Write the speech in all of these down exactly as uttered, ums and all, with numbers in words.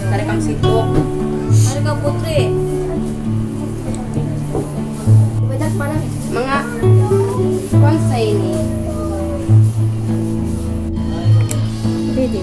Kari kang situk. Kari kang putri. Manga bangsa ini. Pwede.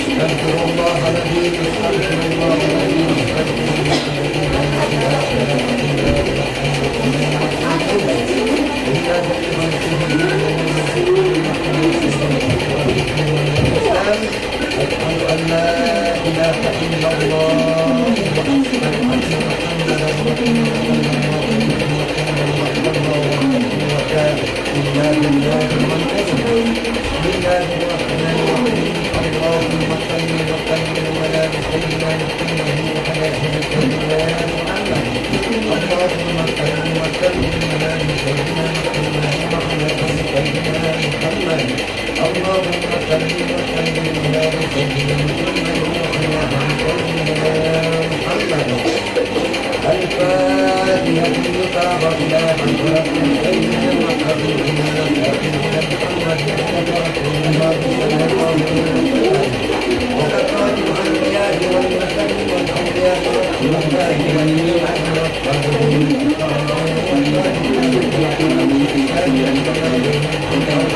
أستغفر الله العظيم، أستغفر الله العظيم، أستغفر الله العظيم. أشهد أن لا إله إلا الله وأشهد أن محمدا رسول الله، صلى الله عليه وسلم. إنا لله وإنا إليه راجعون. بسم الله الرحمن الرحيم. اللهم صل وسلم على سيدنا محمد وعلى آل سيدنا محمد. اللهم صل وسلم على سيدنا محمد وعلى آل سيدنا محمد. اللهم صل وسلم على سيدنا محمد وعلى آل سيدنا محمد. الفاتحة لما أغلق، إلى حضرة سيدنا وحبيبنا وشفيعنا محمد وعلى آله وصحبه وسلم. وخاتم الأنبياء والمرسلين والأولياء والشهداء والنبيين والصالحين.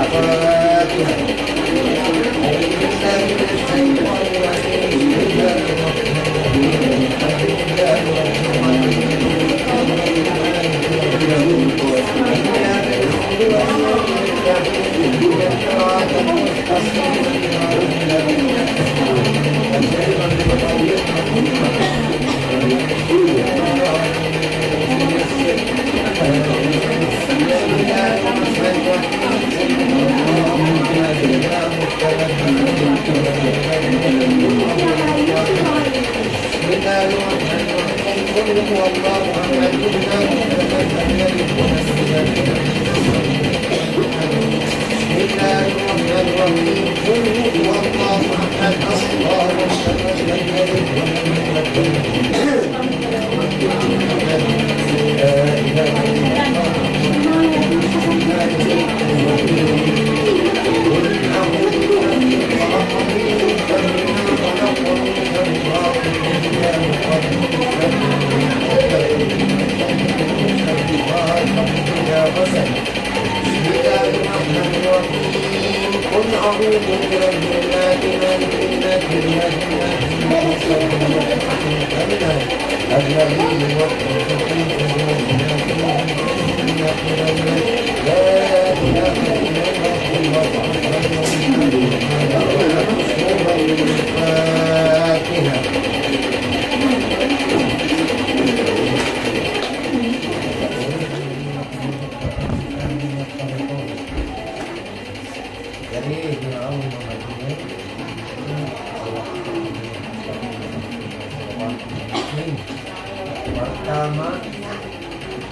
الفاتحة. أعوذ بالله من الشيطان الرجيم. بسم الله الرحمن بسم الله الرحمن الرحيم. قل هو الله أحد، الله الصمد، لم يلد ولم يولد ولم يكن له كفوا أحد. بسم الله الرحمن الرحيم. قل هو الله أحد، الله الصمد، لم يلد ولم يولد ولم يكن له كفوا أحد. لا إله إلا الله. بسم الله الرحمن الرحيم. قل أعوذ برب الفلق، من شر ما خلق، ومن شر غاسق إذا وقب، ومن شر النفاثات في العقد، ومن شر غاسق إذا حسد. بسم الله الرحمن الرحيم. قل أعوذ برب الناس، ملك الناس، إله الناس، من شر الوسواس الخناس، الذي يوسوس في صدور الناس، من شر الناس. لا إله إلا الله. سورة الفاتحة. Jadi, Firaun mamatunay. Pertama,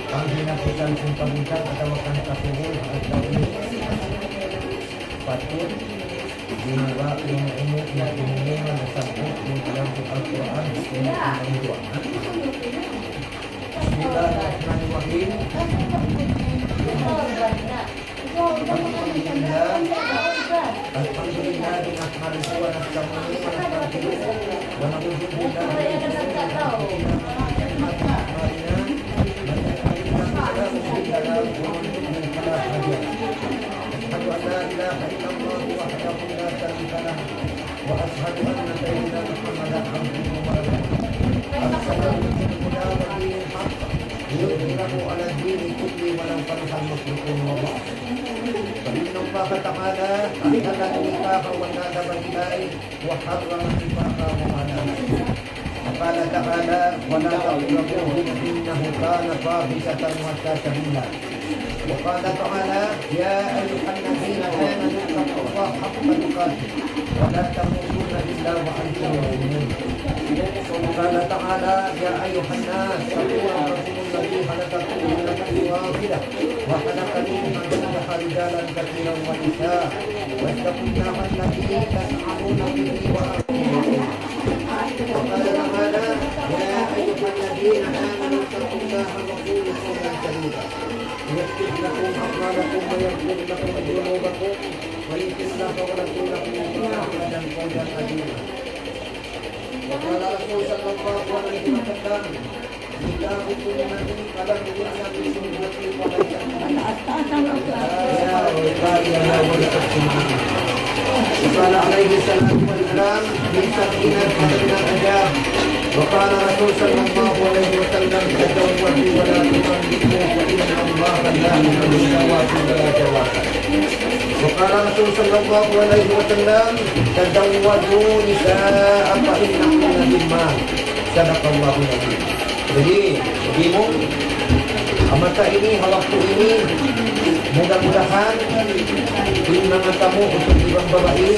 panghinapusan sin kabudjang atawa kan kasuhul ha adlaw ini. Patut, di na ba, yung unu, yung unu, yung nasabbut, yung dalam Al-Quran, yung unu, yung dua. بسم الله الرحمن الرحيم. الحمد لله. الحمد لله نحمده ونستعينه ونستغفره ونعوذ بالله من شرور أنفسنا ومن سيئات أعمالنا. من يهده الله فلا مضل له ومن يضلل فلا هادي له. أشهد أن لا إله إلا الله وحده لا شريك له. وأشهد أن سيدنا محمدا عبده ورسوله. أرسله بالهدى ودين الحق ليظهره على الدين كله ولو كره المشركون وبعد. فإن الله تعالى أحل النكاح وزاد به وحرم النفاق وما لا. وقال تعالى: ولا تقربوهن إنه كان فاحشة وساء سبيلا. وقال تعالى: يا أيها الذين آمنوا اتقوا الله حق تقاته ولا تموتن إلا وأنتم مسلمون. وقال تعالى: يا أيها الناس اتقوا ربكم الذي خلقكم من نفس واحدة وخلق منها زوجها رجالا كثيرا ونساء واتقوا الله الذي تساءلون به والأرحام. وقال تعالى: يا أيها الذين آمنوا اتقوا الله وقولوا قولا سديدا يصلح لكم أعمالكم ويغفر لكم ذنوبكم ومن يطع الله ورسوله فقد فاز فوزا عظيما. وقال رسول صلى الله عليه وسلم: نكاح سنتي فمن لم يستطع فليس مني. وقال عليه الصلاة والسلام: من سبعين فإن الأجاب. وقال رسول صلى الله عليه وسلم: تزوجوا ولا تفرقوا فإن الله لا يحب الشواذ ولا جوازا. وقال رسول صلى الله عليه وسلم: تزوجوا النساء فإنهن من مال. صدق الله العظيم. Jadi, di mu, ha masa ini, ha waktu ini, mudah-mudahan in manga tamu usug iban babai,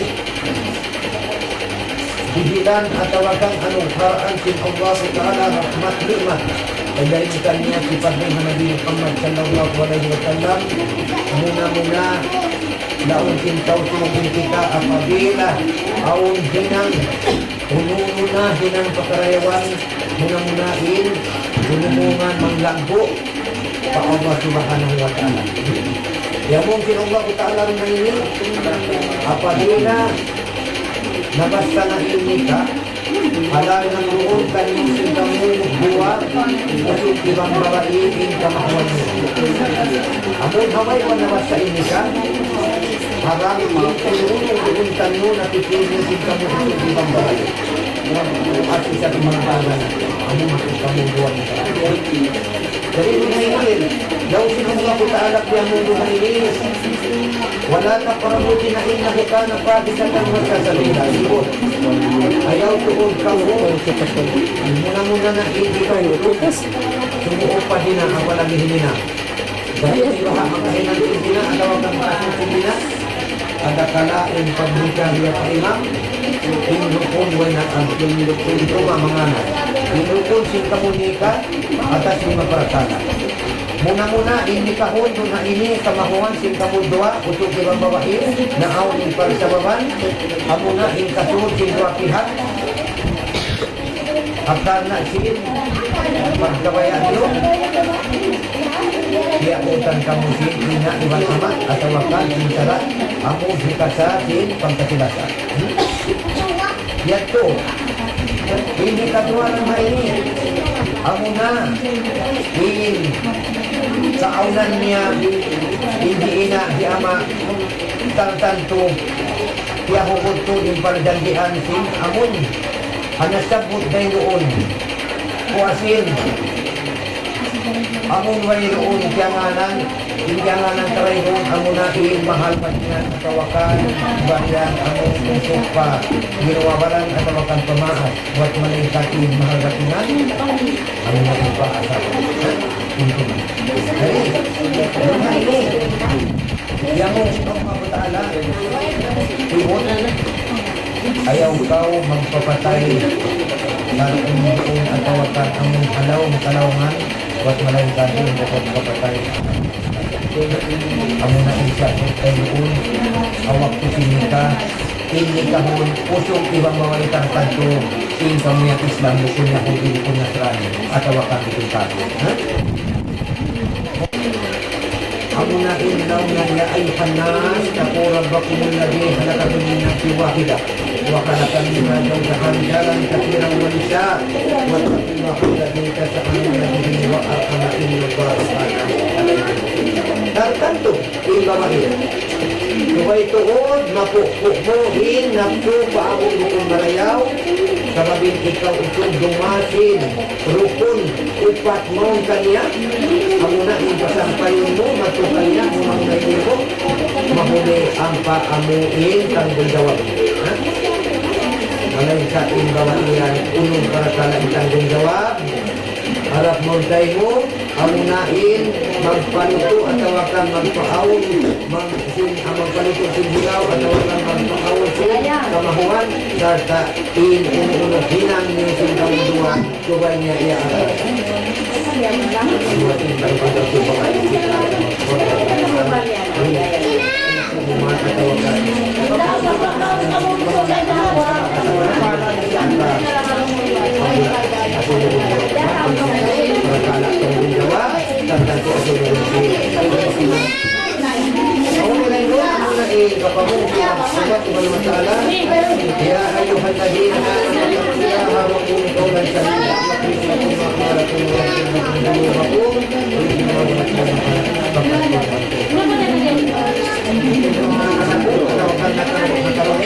dihilan atawa kan anugerah sin Allah Ta'ala rahmat nikmat. Kaya ini kaniya si Nabi Muhammad sallallahu alaihi wasallam, muna-muna, laung sin tau sumugin kita apabila awn hinang unu-unu na hinang pakarayawan, muna-muna in, unu-unu man manglaggu' pa Allah Subhanahu wa Ta'ala. Ya mungkin Allah Ta'ala rin ini, apabila nabasa na in nikah, halal na duun kaniyu sin kamu duwa, usug iban babai in kamahuan niyu. Amun ha way pa nabasa in nikah, haram in unu-unu duun kaniyu na pipili sin kamu usug iban babai. At isa tumambal na, amu makita mu buwan ka. Jadi, muna ini, laung sin Allah Ta'ala, biya' mu duha ini, ولا تقربوا الزنا إنه كان فاحشة وساء سبيلا. Ayaw tuud kamu, muna-muna na in ikaw, sumuuk pa zina, apalagi hinina. Dahil di ba makahinang sin zina, atawa kan kasu sin zina, adakala in pagnikah niya pa imam, in rukun way na ang, in rukun ruma mangana. In rukun sin kamu nikah atas lima parakala'. Muna-muna, in nikahun duun ha ini kamahuan sin kamu duwa, usug iban babai, na awn in pagsababan, amuna in kasud sin duwa pihak. Karna' sin pagkabaya' niyu, piyautan kamu sin ina' iban ama' atawa kan sin sara', amu hikasa sin pagkasi-lasa. Yadtu, in hikaduwa naman ini, amuna in kaawnan niya, in hi ina', hi ama', tantu piyahugut tuud in parjanjian sin amun ha nasabbut dayn duun. Kuasin, amun wayruun kiyangānan, in kiyangānan ta dayn duun, amuna in mahal batingan atawa kan barian amun usug pa ginhawa-baran atawa kan pa maas, buwat malayngkan in mahal batingan, amuna in pa asal. Ha? Untung. Jadi, duun ha ini, ya mu, Allahu Ta'ala, tibut, ayaw kaw magpapatay sa amun duun atawa kan amun halaum kalaungan, buwat malayngkan in bukun kapatay. Amuna in siya putay duun, ha waktu sin nikah, in nikahun, usug iban babai tantu, in kamu yan Islam, bukun Yahudi, bukun Nasrani, atawa kan bukun kafir. Ha? Amuna in laung niya, يا أيها الناس اتقوا ربكم الذي خلقكم من نفس واحدة وخلق منها زوجها رجالا كثيرا ونساء واتقوا الله الذي تساءلون به والأرحام إن الله كان عليكم رقيبا. Tantu, in babai. Subay tuud, mapupu' mu in nafsu pa amun bukun marayaw, sabab in ikaw usug dumasin rukun upat mawn kaniya, amuna in pasampayun mu, matu kaniya, muna-muna in ilmu', mahuli ampa amu in tanggungjawab. Ha? Malayngkan in babai yan, unu in parakala' in tanggungjawab, harap mawn kaymu, amuna in magpalutu' atawa kan magpaawn, mag-, sin, ah, magpalutu' sin hilaw atawa kan magpaawn sin kamahuan, sarta' in unu-unu hinang niyu sin kamu duwa, subay niya iya aral. Duwa in tanggungjawab sin babai. يا أيها الذين آمنوا اتقوا الله وقولوا قولا سديدا يصلح لكم أعمالكم ويغفر لكم ذنوبكم ومن يطع الله ورسوله فقد فاز فوزا عظيما.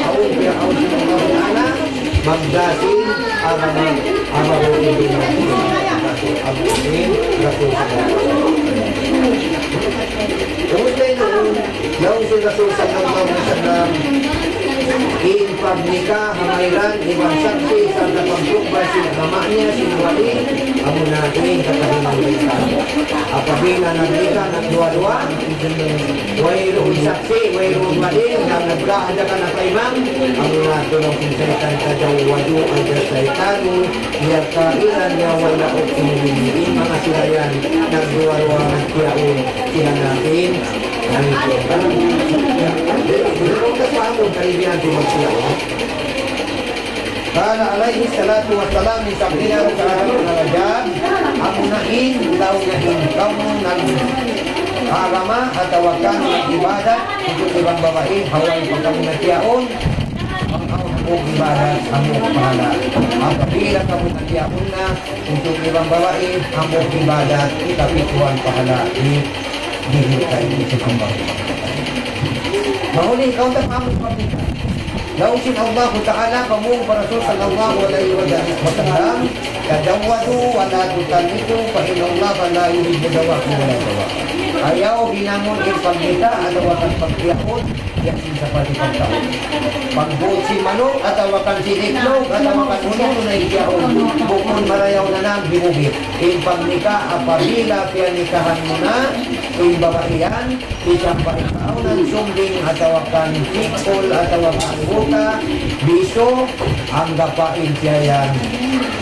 Awn, awn sin Allahu Ta'ala, magdasin agama, agama ini, Rasul, Rasul. Ubus na yun, laung sin Rasul sallallahu alayhi wasallam, in pagnikah ha bayran iban saksi' sarta' pagtukbal sin ama' niya, sin wali, amuna in katahilan nikah. Apabila nagnikah na duwa-duwa, wayruun saksi', wayruun wali, na nagkaada ka na pa imam, amuna tuud in saytan, تزوجوا الشيطان, ya kailan niya wala' ukti in manga sila yan, nagduwa-duwa magtiyaun, sila natin, ay, di ko kapahamon, kalibihan di magtiyaun. قال عليه الصلاة والسلام من سبعين ركعة من الحجاب, amuna in, laung niya in, kamu nag-agama atawa kan nag-ibadat, usug iban babai, ha way pa kamu nagtiyaun, awn hambuuk ibadat, hambuuk pahala. Apabila kamu nagtiyaun na, usug iban babai, hambuuk ibadat, ikapituan pahala di Dihil kaw sin hamba. Mahuli kaw ta kamu pamita. Laung sin Allahu Ta'ala, pamung pa Rasul sallallahu alayhi wasallam, تزوجوا ولا تطلقوا فإن الله لا يحب الجوافي ولا الجوافي. Ayaw hinangun in pagmita atawa kan pagtiyaun, yan sin sapati pagkaun. Pagbuut sin manuk, atawa kan sin itlug, atawa kan unu-unu na in tiyaun. Bukun marayaw na nang bibugit. In pagnika, apabila piyanikahan mu na, in babai yan, bisan pa in kaawnan sumbing atawa kan sikul atawa kan Bisu, anggap pa in siya yan,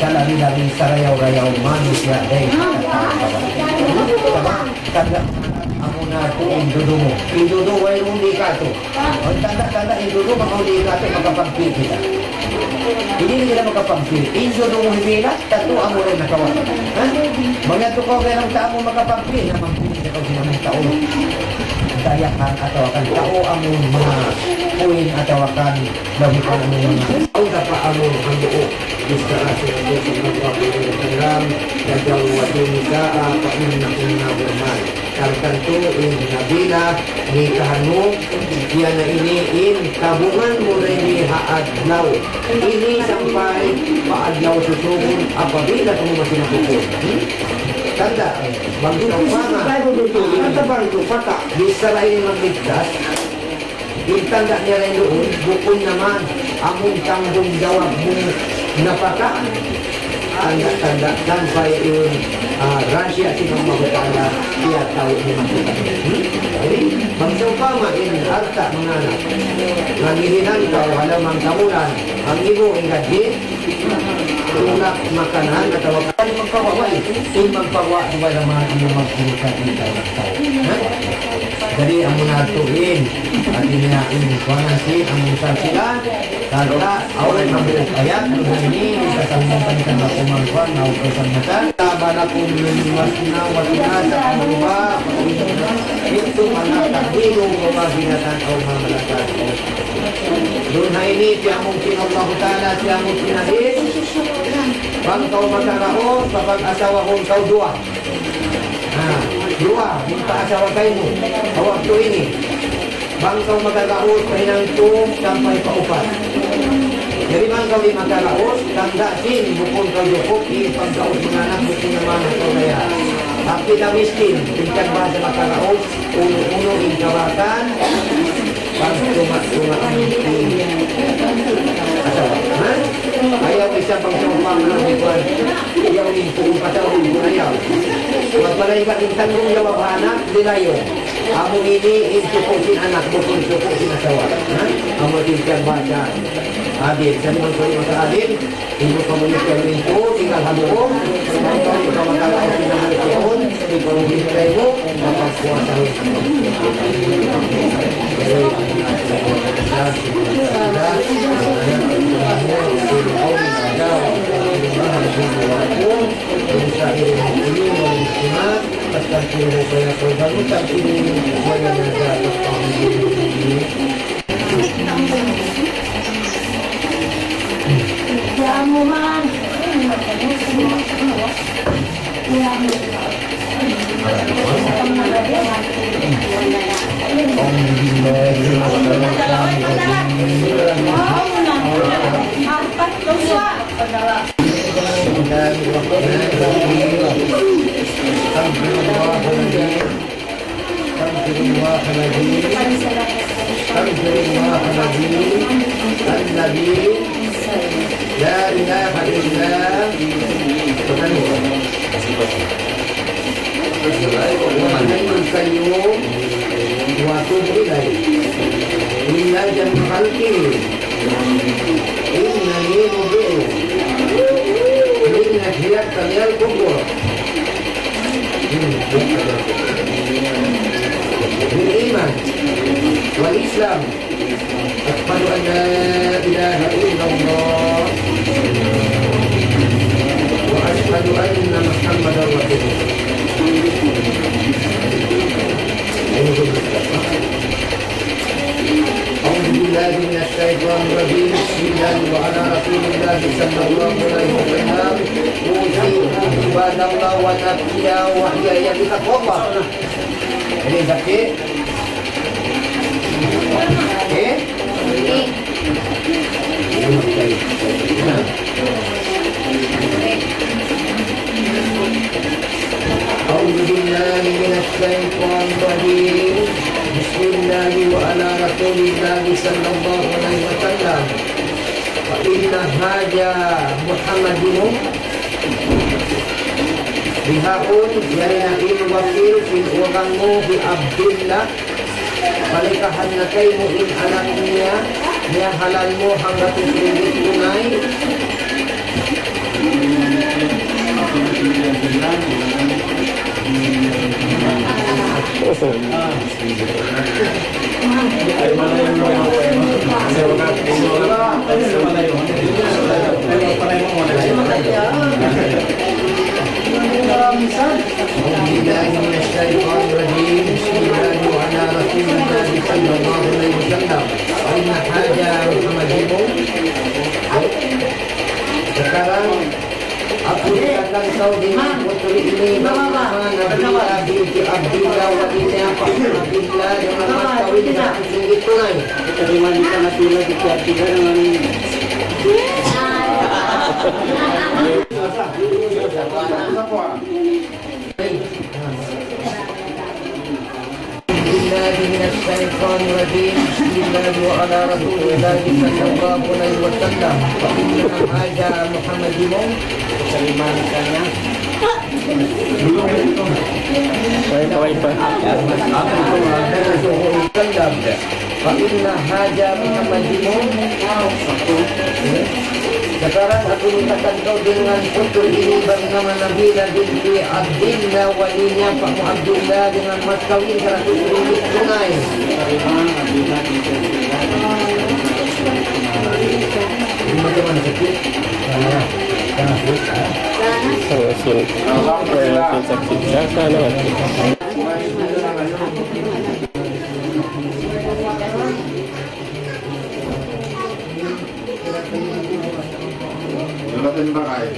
salabi-labi, sarayaw-rayaw, manusiya', eh, sabab, sabab, amuna tuud in dudu mu. In dudu, wayruun di' katu'. Ang tanda-tanda, in dudu, bang di' katu', makapagpi' kita. Di' na kita makapagpi'. In dudu mu, hibila, katu' amu in nakawa'. Ha? Bang yadtu kaw gaya ng tau makapagpi', na magpi' siya kaw sin amun tau. Dayakan atawa kan tau amun manga puin atawa kan lahukan amun manga. Awn da pa amun hambuuk. Bista Rasul sallallahu alayhi wasallam, تزوجوا النساء فإنهن عرسان. Tantu in nabila nikahan mu, yan na ini in tabungan mu na ini ha adlaw ini sampay pa adlaw susūngun apabila kamu masih nakukun. Hmm? Tanda, bang sawpama, tanda bang sawpata, bichara ini magligtas, in tanda niya na duun, bukun naman, amun tanggungjawab mu napaka, tanda-tanda, sampay in, ah, rahasiya sin Allahu Ta'ala, tiyatau' niya makita. Hmm? Jadi, bang sawpama in alta' manga anak, nangihinan kaw, wala' man kamulan, ang ibu in gadji, tulak makanan atawa kan magpawa', way. In magpawa', way naman in magpulutan in tau. Ha? Jadi, amu na tuud in, hati niya in, kuwan sin, amu sa sila, kata, awal na buuk ayat, ini, sa sambutan kan aku mangkuan, mau pesan mata. Tabalakum min masna wa tunasa amuba, itu mana takdiru wa wahinatan au mamalakat. Duun ha ini, siya mungkin Allah Ta'ala, siya mungkin hadis, bang kaw magkakaon, kapag asawa kung kaw duwa. Ha, duwa, magpaasawa kaymu. Ha waktu ini. Bang kaw magagaus, pahinang tu, sampay pa upat. Jadi bang kaw di' magagaus, tanda' sin, bukun kaw jukup, in paggaus manganak, bukun naman kaw kaya. Hati na miskin, in kan bahasa magagaus, unu-unu in kabatan, pagtuma-tuma in asawa. Ha? Ayaw isab pagtuma-tuma in kuwan. Ayaw in pagtuma-tuma in kuwan, ayaw. Wa pala in tanggungjawab ha anak, di' layu. Amu ini in suku' sin anak, bukun suku' sin asawa. Ha? Amu in piyagbaca. Adil. Sa' di' man kaw maka-adil, di' mu kamu nagkamintu, tinggal ha buong. Sa' di' kamu nagkamintu, tinggal ha buong. Di' kamu nagkamintu, mapagpuasa. أستغفر الله العظيم. أستغفر الله العظيم. أستغفر الله العظيم. الذي لا إله إلا هو الحي القيوم وأتوب إليه. إلى جميع خلقه إنني مبدل. Ingat hiya kalian kubur. Bil iman wal Islam. Asyhadu an la ilaha illallah wa asyhadu anna Muhammadar Rasulullah. أعوذ بالله من الشيطان الرجيم. بسم الله وعلى رسول الله صلى الله عليه وسلم. أوصيكم عباد الله ونفسي وإياي بتقوى الله. Ini sakit? Eh? أعوذ بالله من الشيطان الرجيم. بسم الله وعلى رسول الله صلى الله عليه وسلم. فإن هذا محمد bihaun, yari na in wakil sin urang mu hi Abdullah, panikahan na kaymu in anak niya, Iyahalal mu hanggatus ringgit tunay. أعوذ بالله من الشيطان الرجيم. بسم الله وعلى رسول الله صلى الله عليه وسلم. فإن هذا محمد. Sekarang aku serahkan kau dengan putri ini bernama Nabila binti Abdillah, walinya Pak Abdillah, dengan mas kawin seratus ringgit tunai. Terima di sana sila di Abdillah dengan أعوذ بالله من الشيطان الرجيم. بسم الله وعلى رسول الله صلى الله عليه وسلم. فإن هذا محمد. Kaway, kaway pa. فإن هذا محمد. Sekarang aku nikahkan kau dengan putri ini bernama Nabila binti Abdillah, walinya Pak Abdullah, dengan mas kawin seratus ringgit tunai. Ini macam mana, sakit? Sana, sana, sana. Sana, sana, sakit. Sana, sana, sakit. Dapat ba kayo?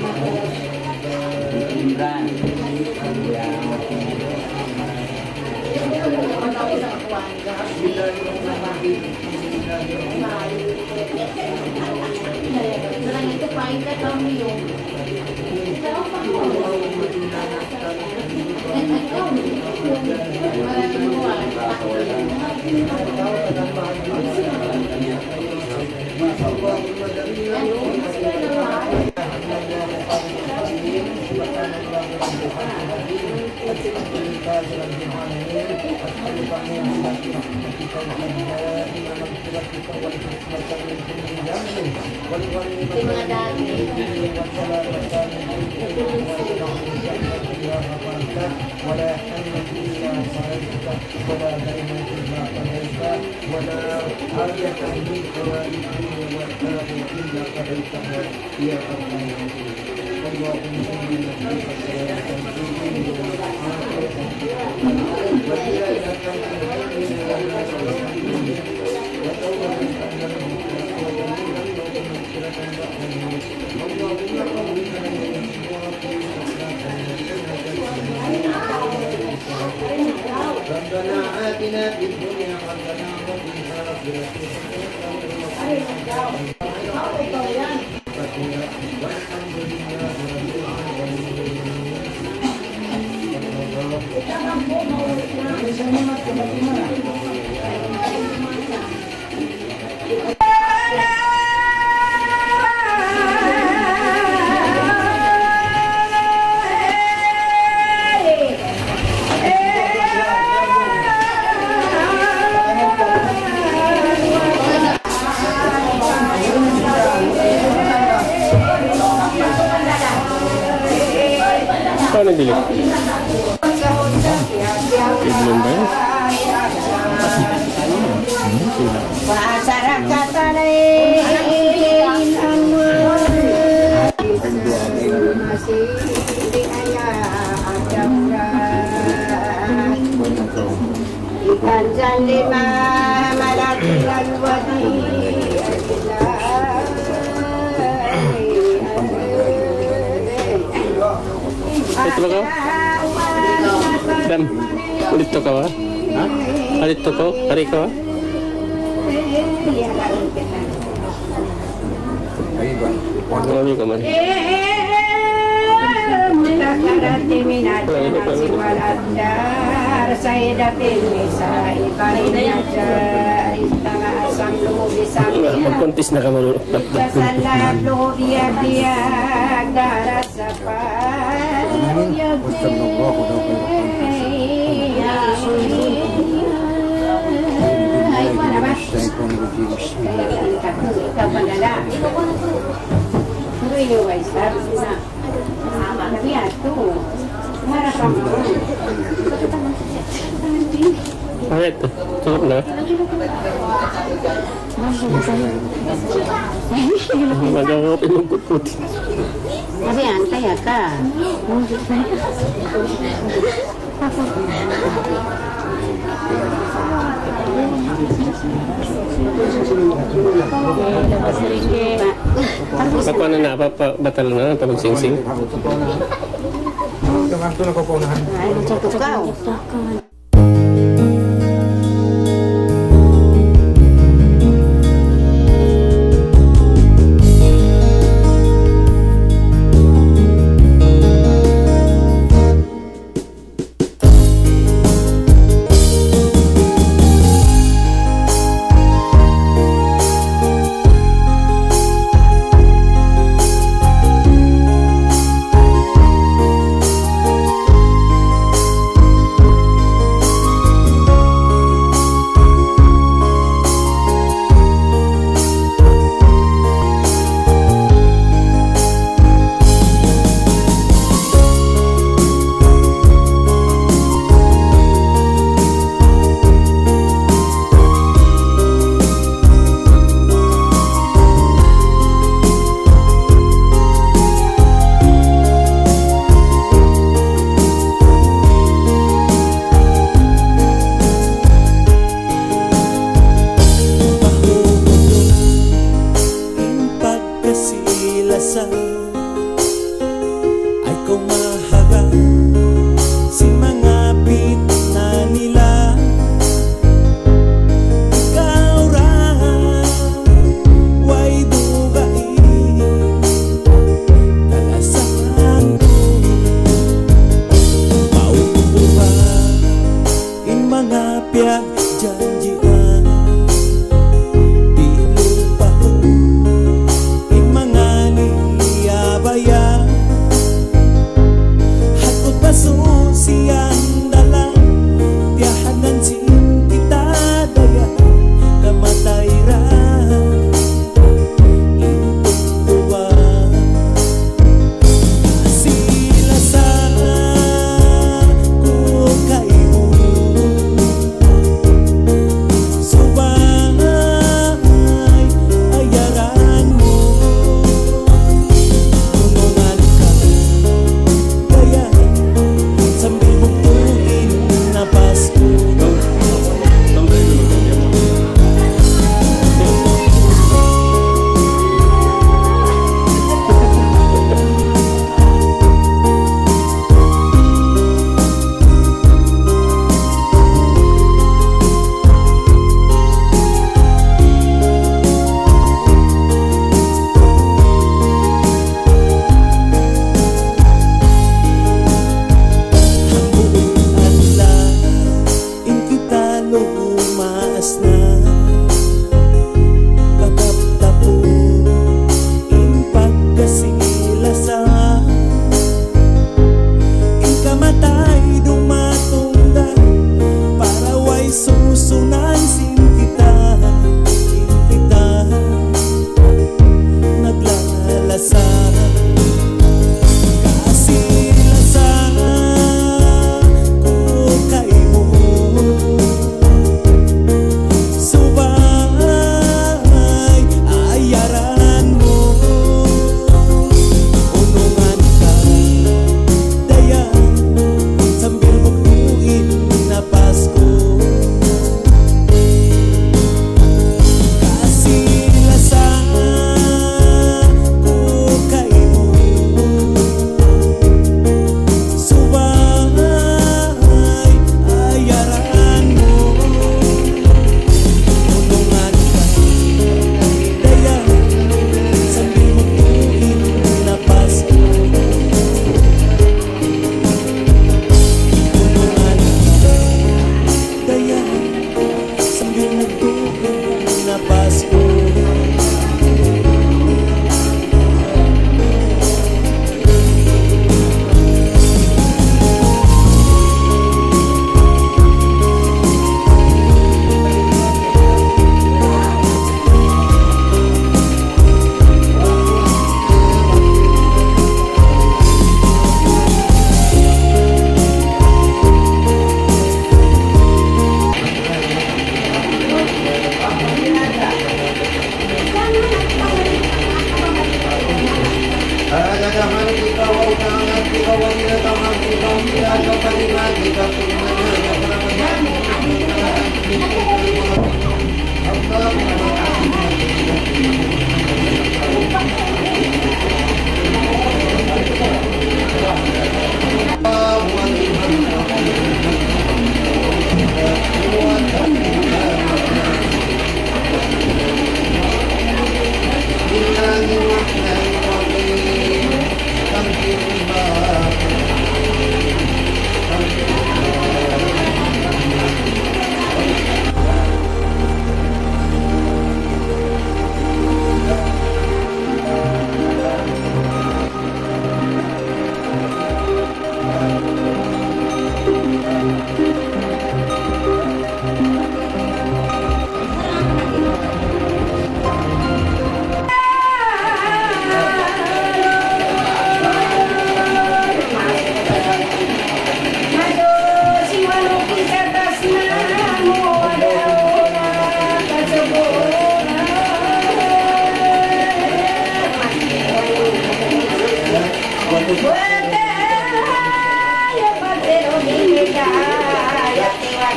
ولا حول إلا صرفت ولا دينا إلا قضيت ولا حاجة من حوائج الدنيا والآخرة إلا قضيتها يا أرحم الراحمين. اللهم إنا نسألك الصلاة والسلام والعافية والزيادة في العلم والعمل والتوبة والنصوح وجميع الموت مغفرة بعد الموت. اللهم قونا ربنا آتنا في الدنيا حسنة وفي الآخرة حسنة وقنا عذاب النار. والحمد لله رب العالمين. Paano bili? Itlog ba yun? Ito ba ka? Dan, ulit to ka ba? Ha? Ulit to ko? Hari ka ba? Kami ka man. Magkuntis na ka man. الشيطان الرجيم. بسم الله. Ano ito? Sarap na. Magawap yung puti. Sabi, antay ka. Papa na na, papa, batal na, tapos singsing. Ay, tukaw.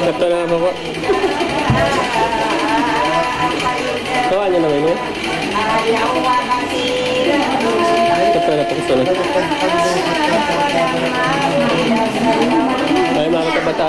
Kata na ako. Kawa niya naman yun. Kata na po gusto na. Ay, mga kabata.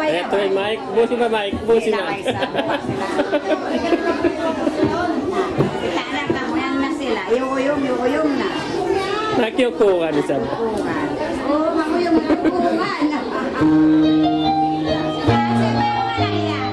Ito ay Mike. Busi ba, Mike? Busi na. Kita na, kamu yan na sila. Iyuyum, iyuyum na. Nakiyukuha ni Sam. Oo, manguyum na kuha na. Kasi meron na yan.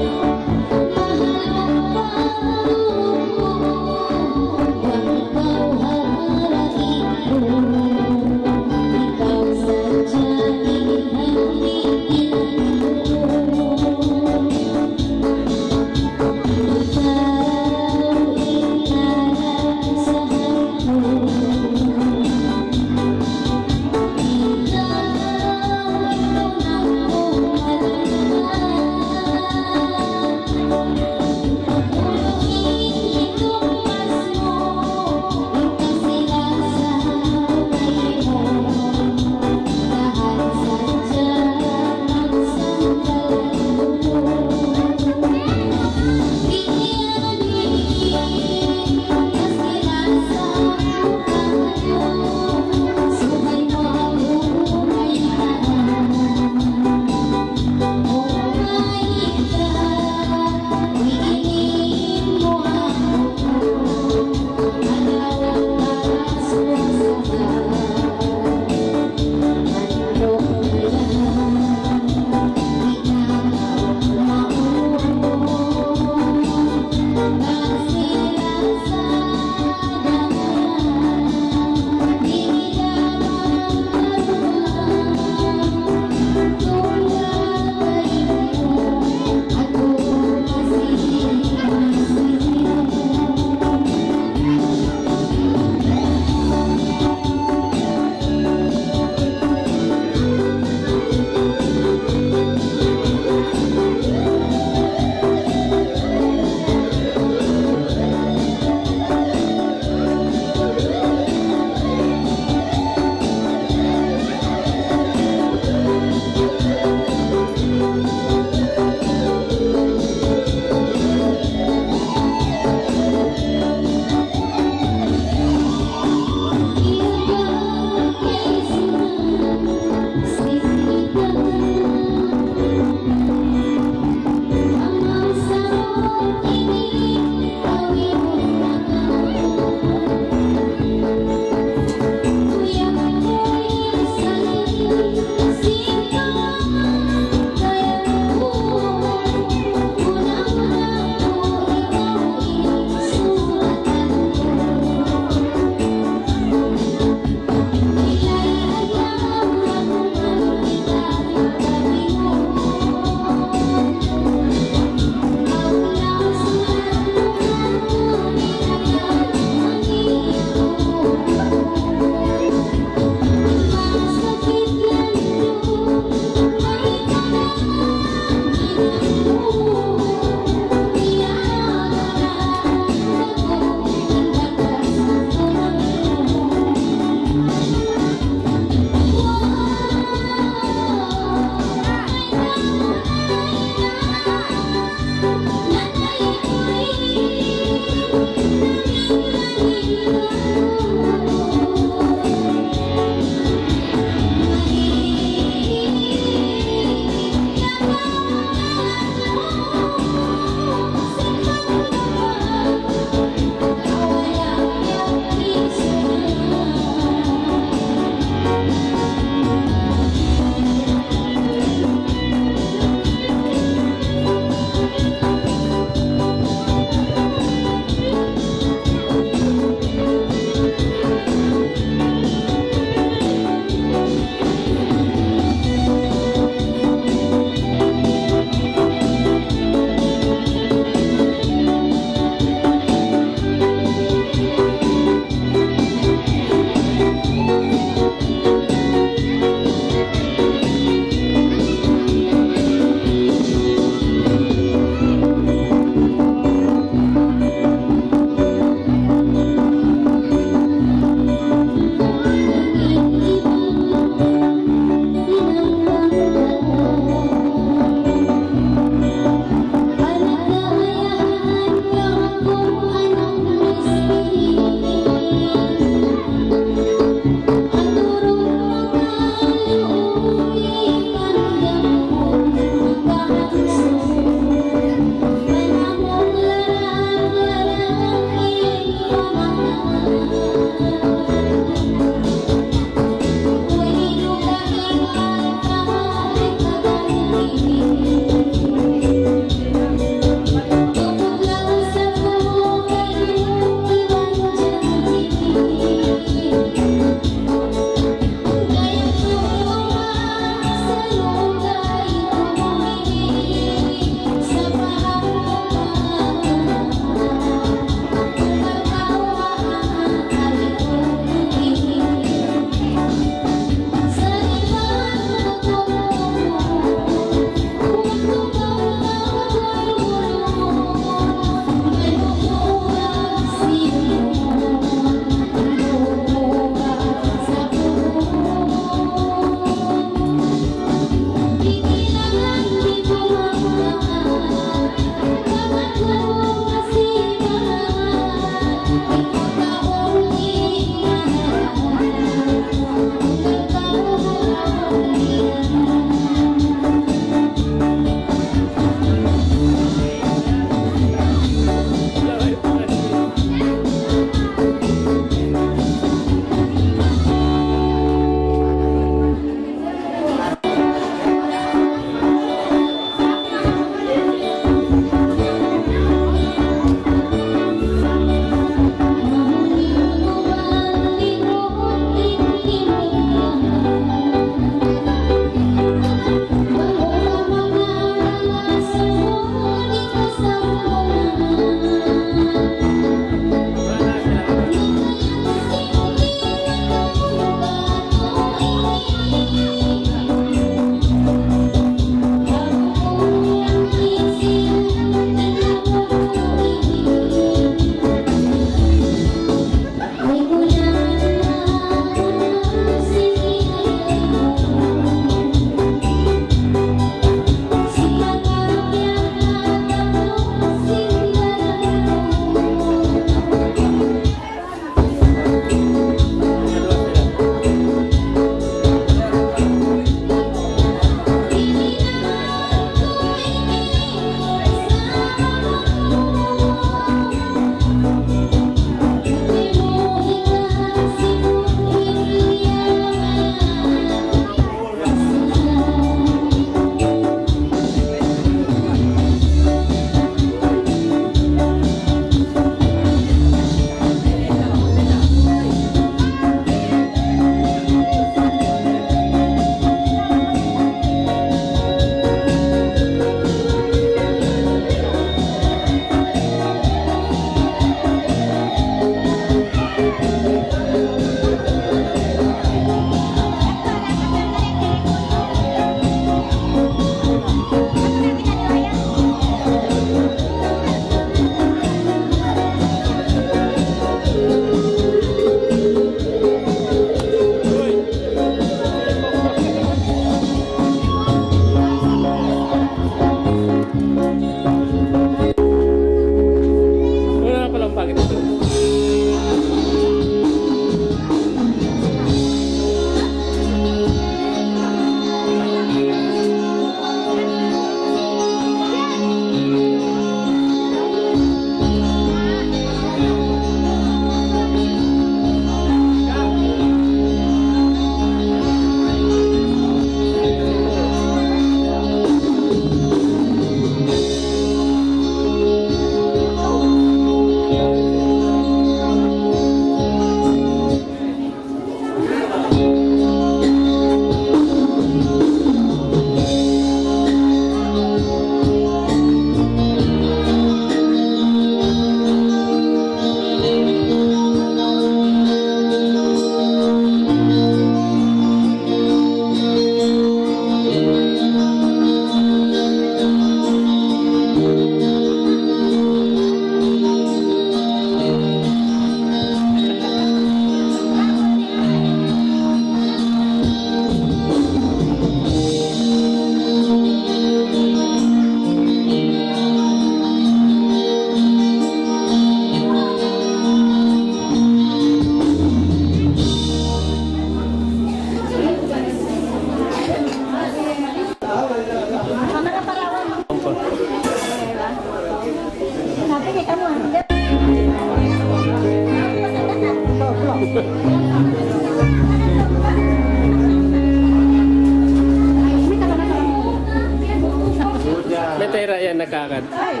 Ay,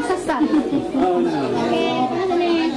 sasal. Oh, no. Ano ni?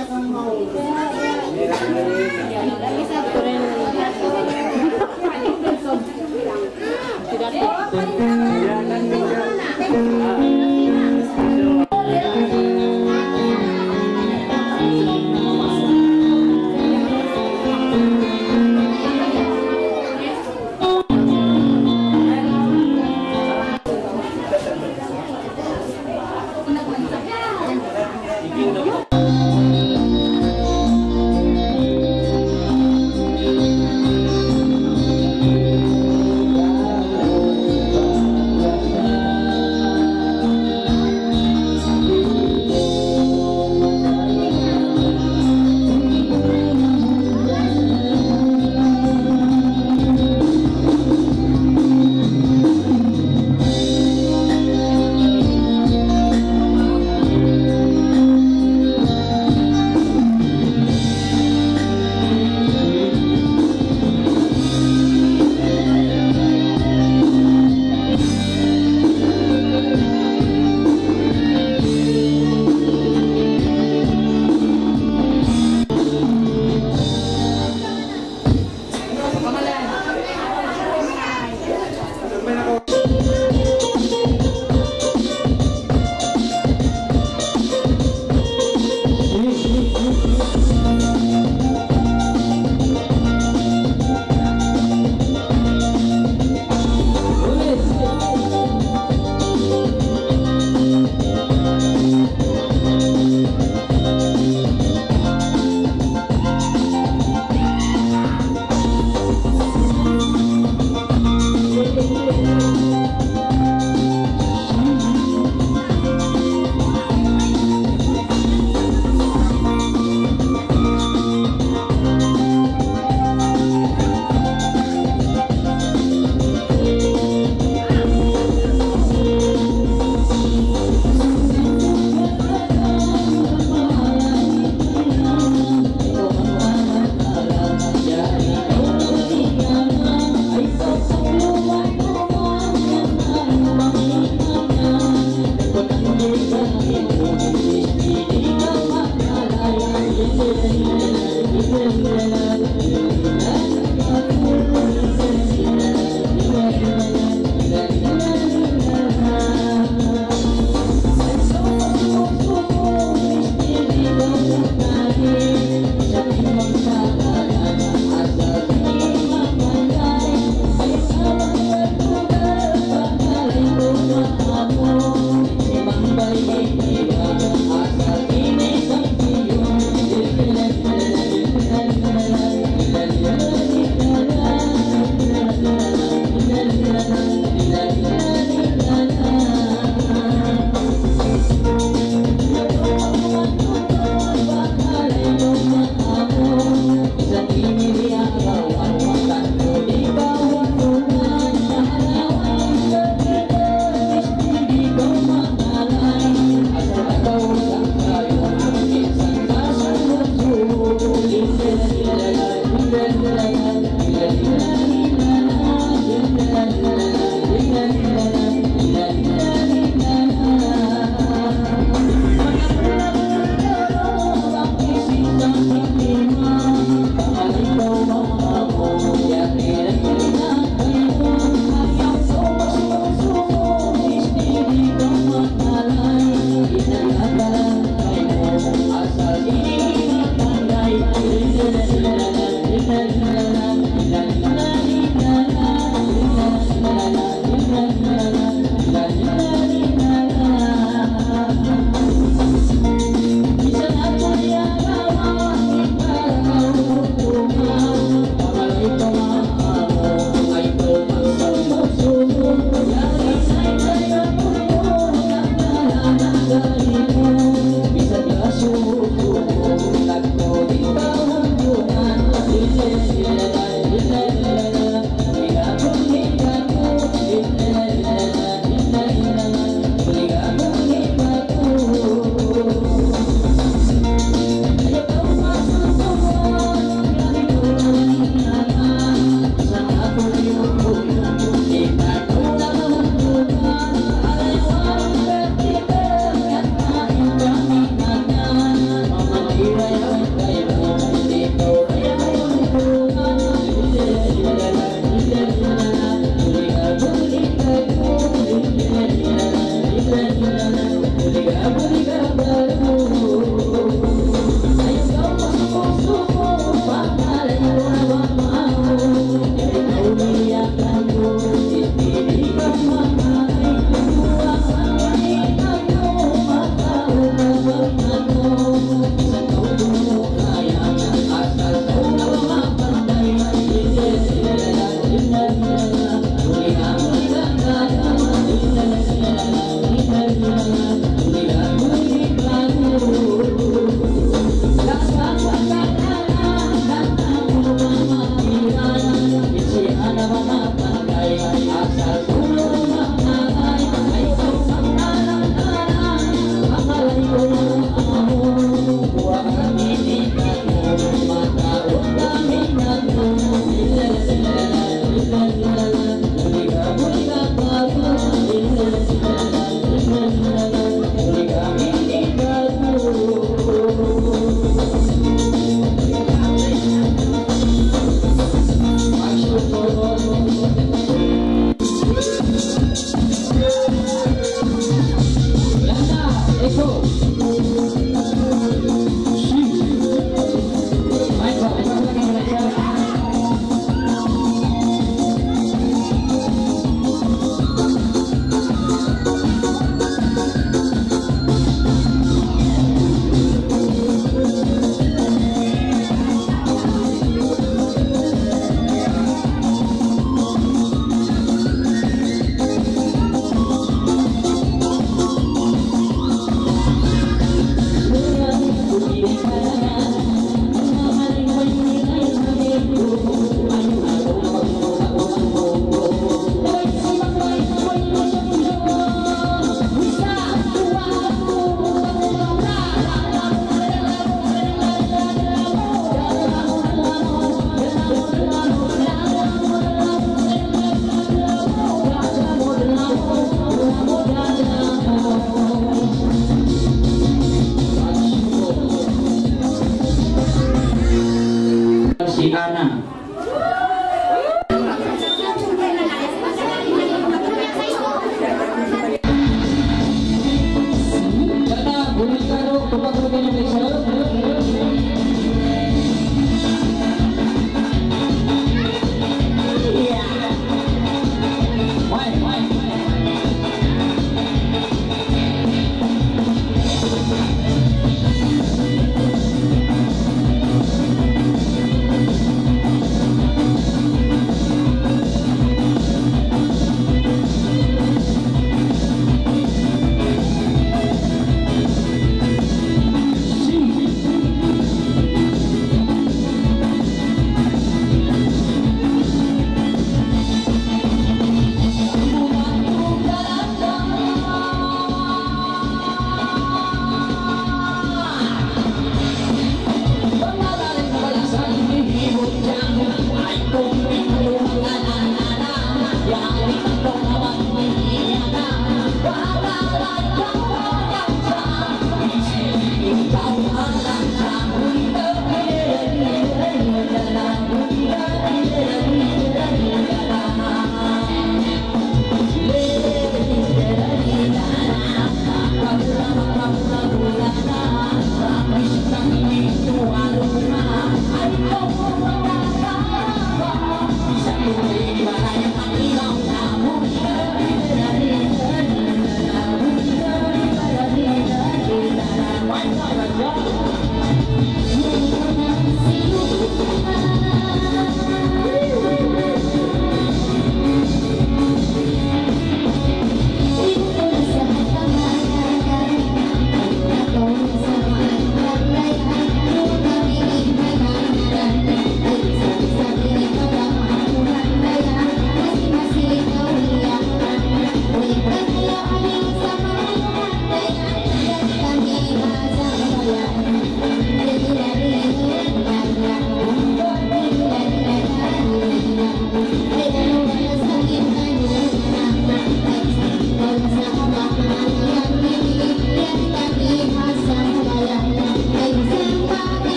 Si Ana.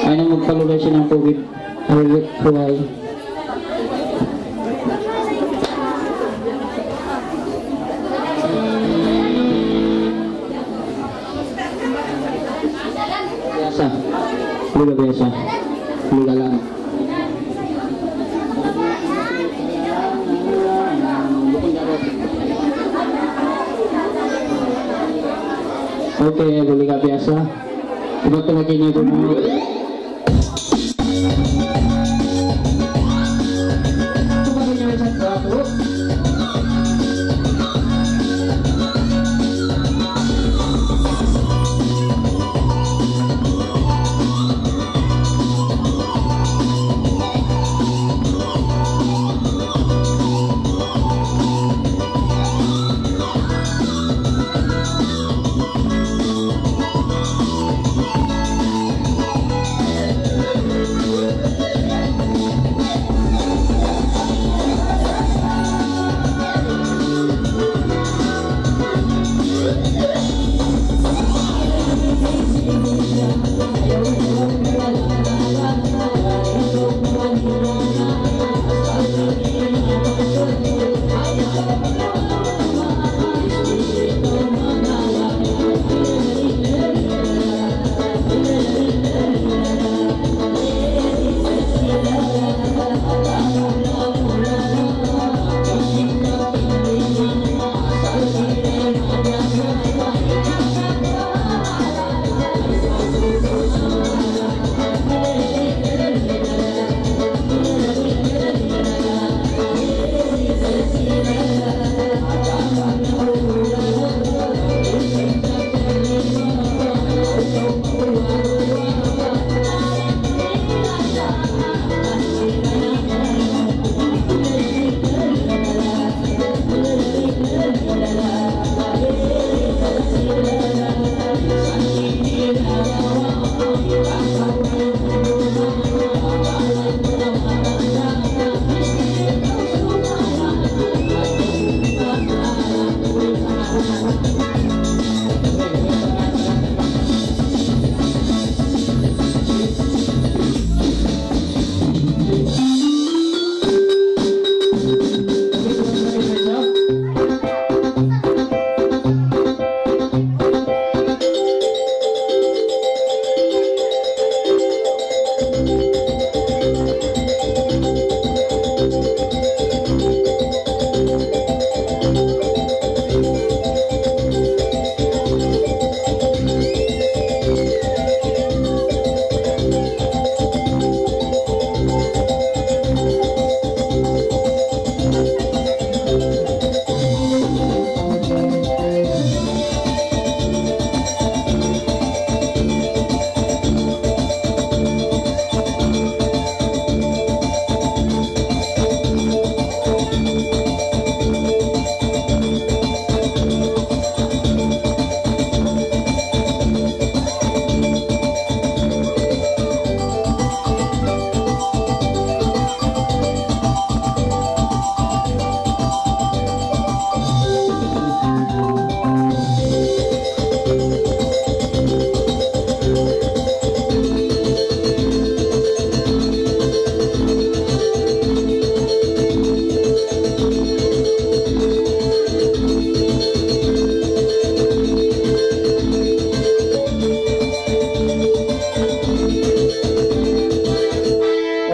Ayaw na magpalugay sin COVID. Alright, buhay. Biasa. Lula biasa. Lula lang. Okay, buli ka biasa. Iba talaga niya dun.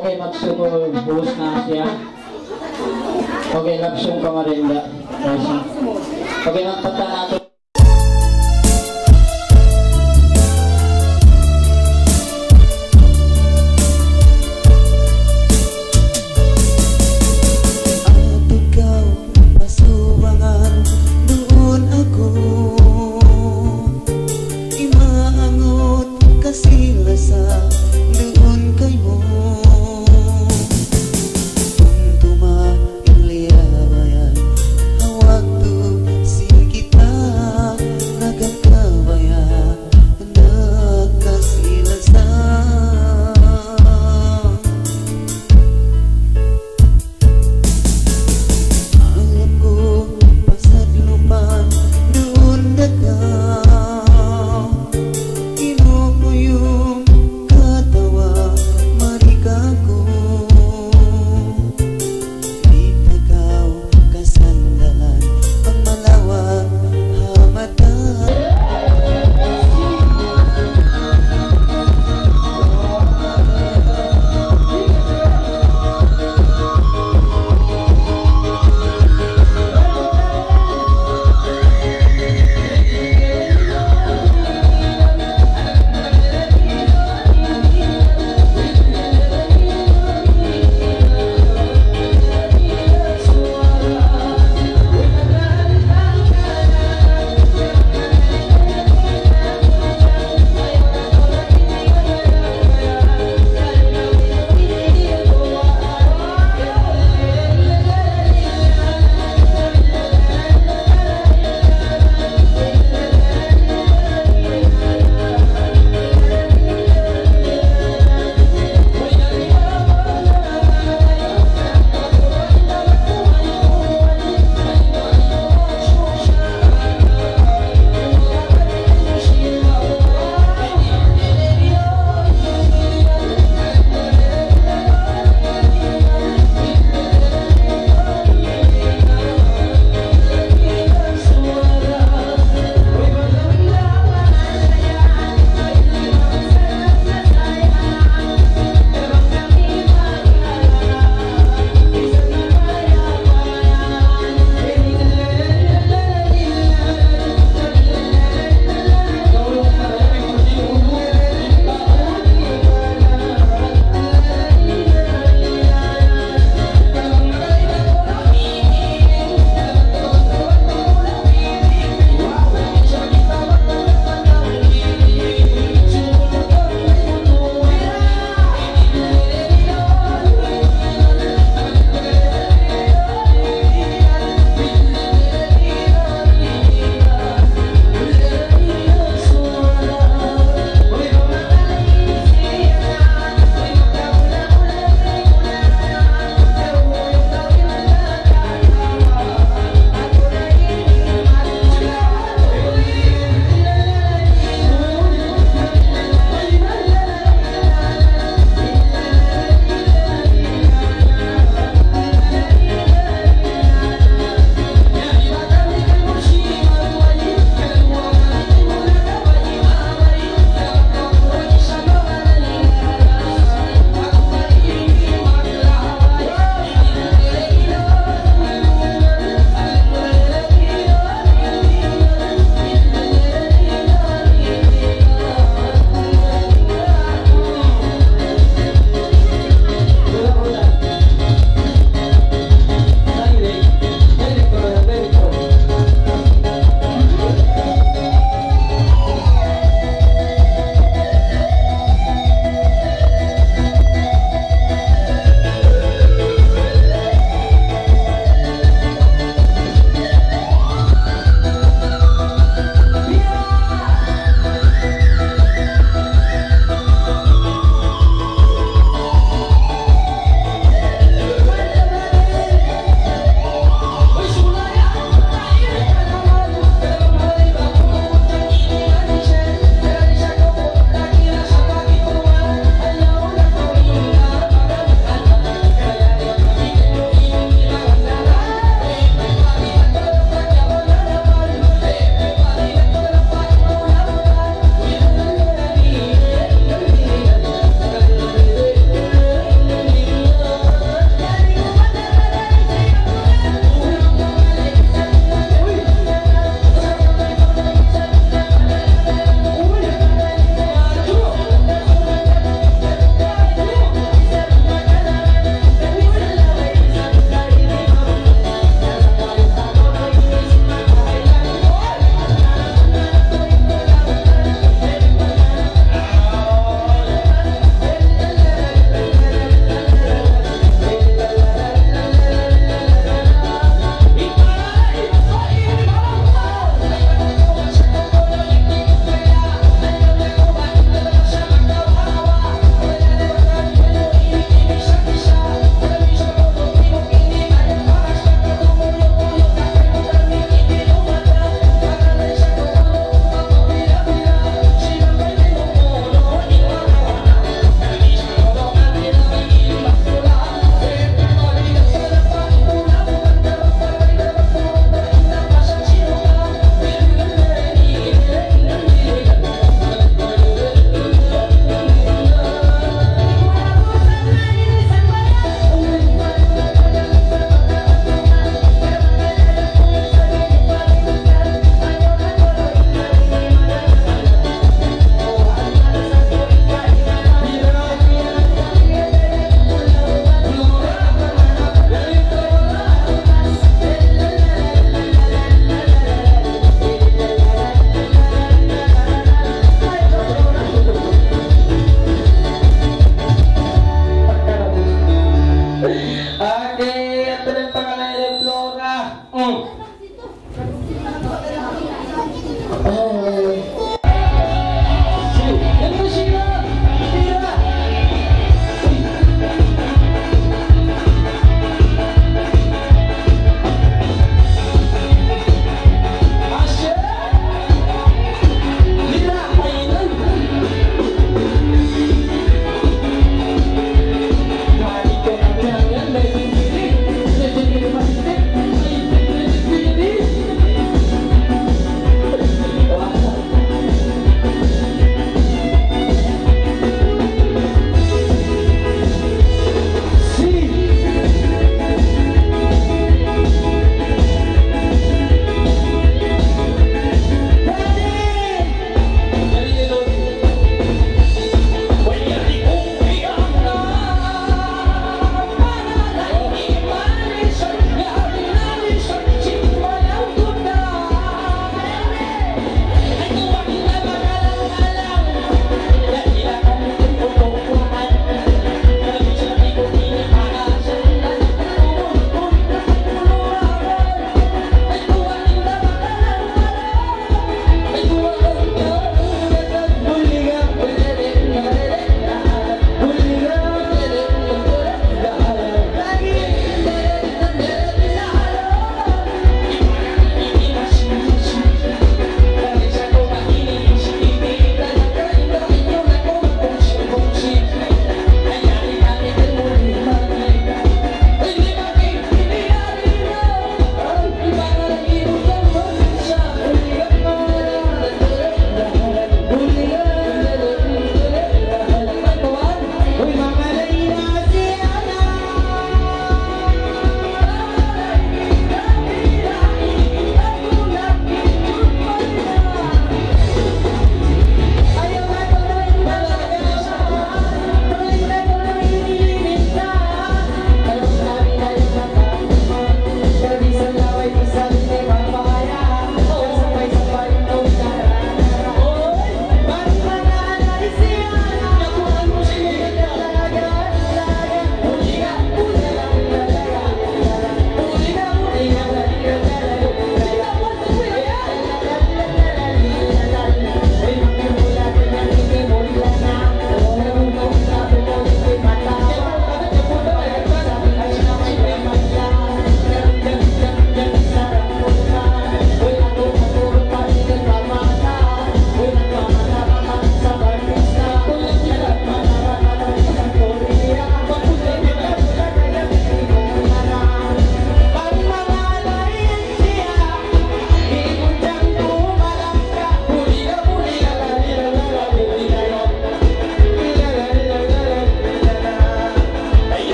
Okay, magsukul, ubus na siya. Okay, love song pa marinda. Okay, magpatana to. Atud kaw pa subangan duun aku, imaangut kasi lasa duun kaymu. Untuma in liyabayan ha waktu sin kita.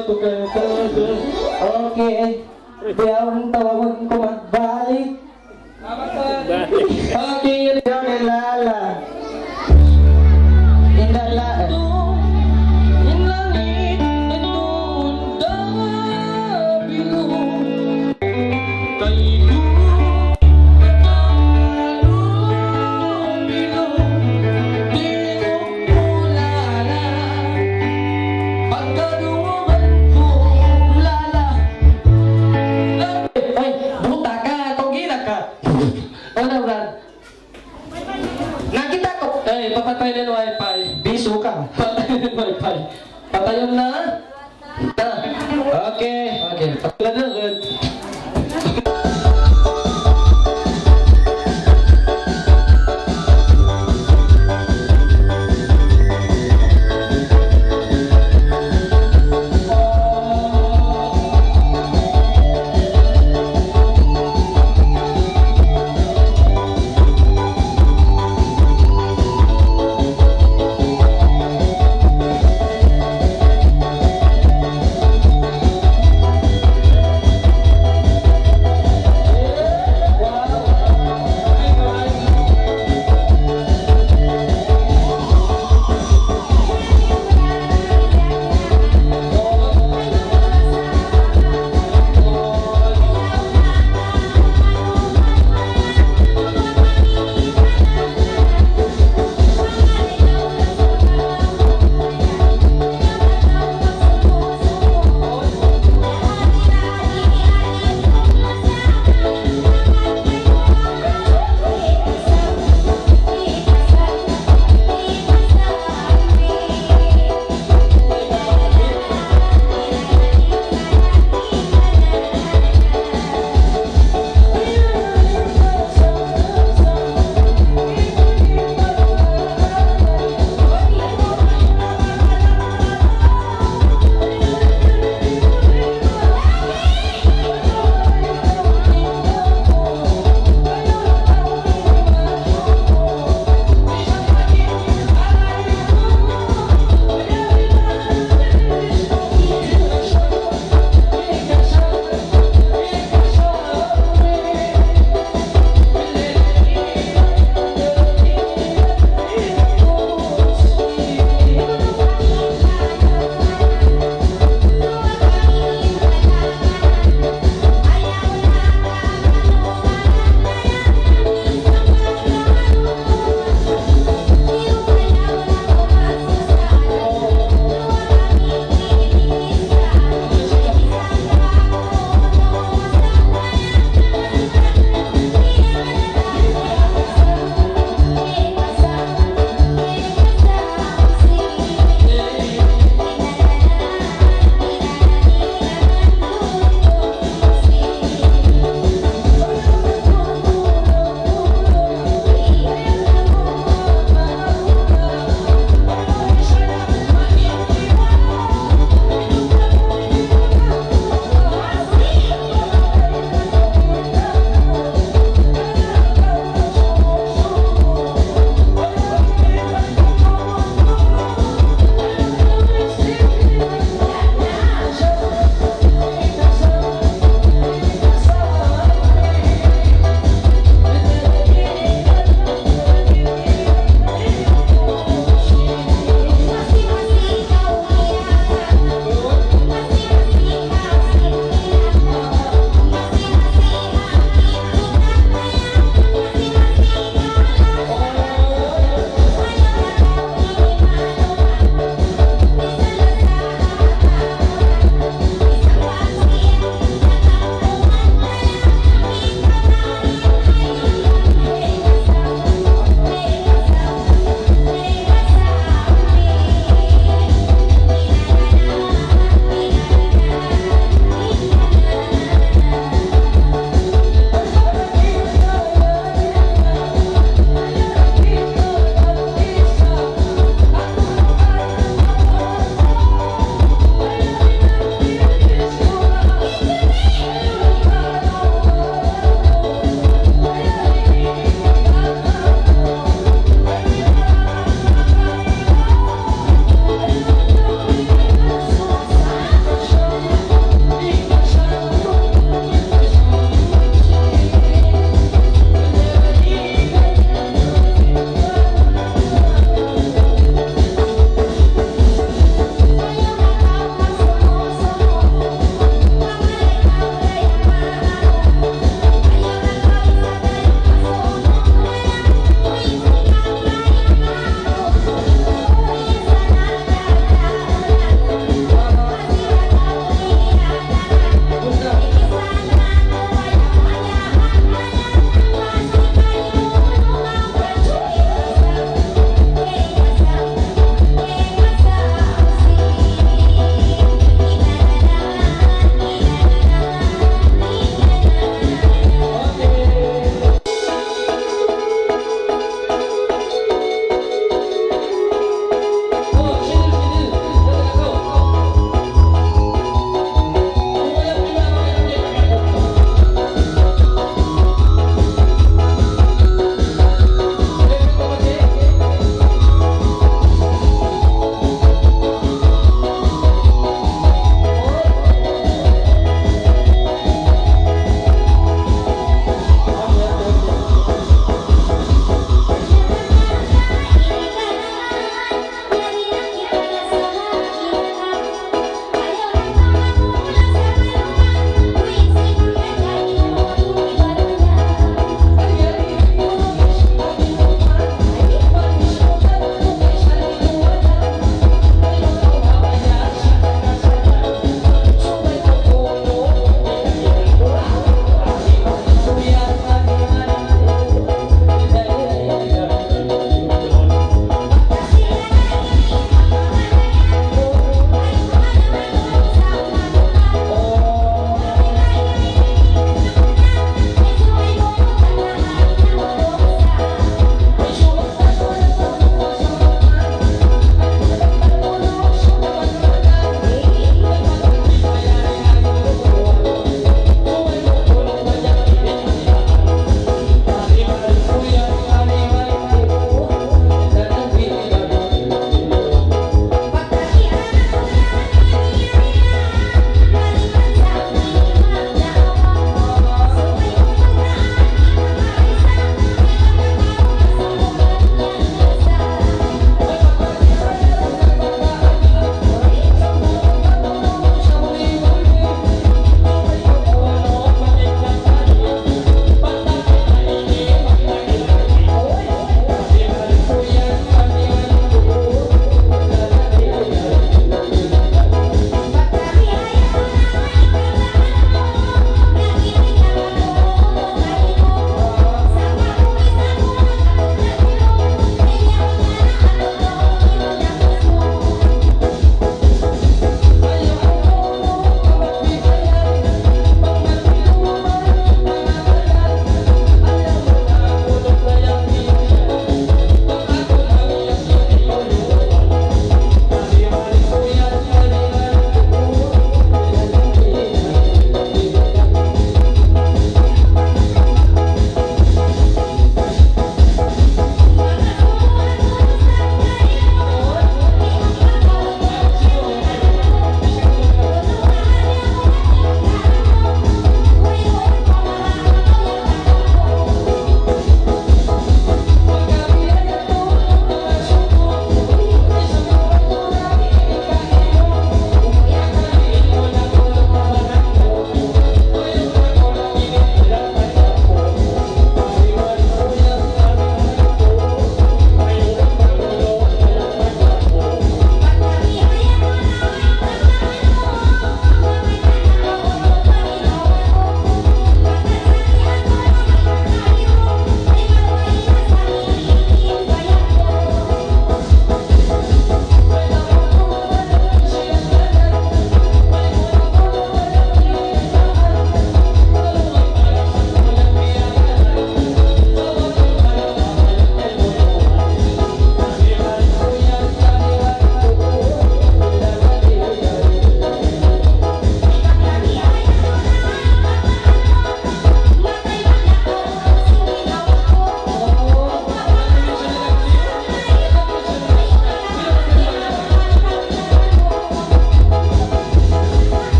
Okay. Biya' ang tawag ko magbalik. Okay, yun yun, Lala. Indala. Ay, buta ka, tugila ka. Ano, Brad? Nakita' ku. Eh, papatay na in wifi. Bisu ka. Patay na in wifi. Patayun na. Na. Okay. Okay. Patay na in wifi.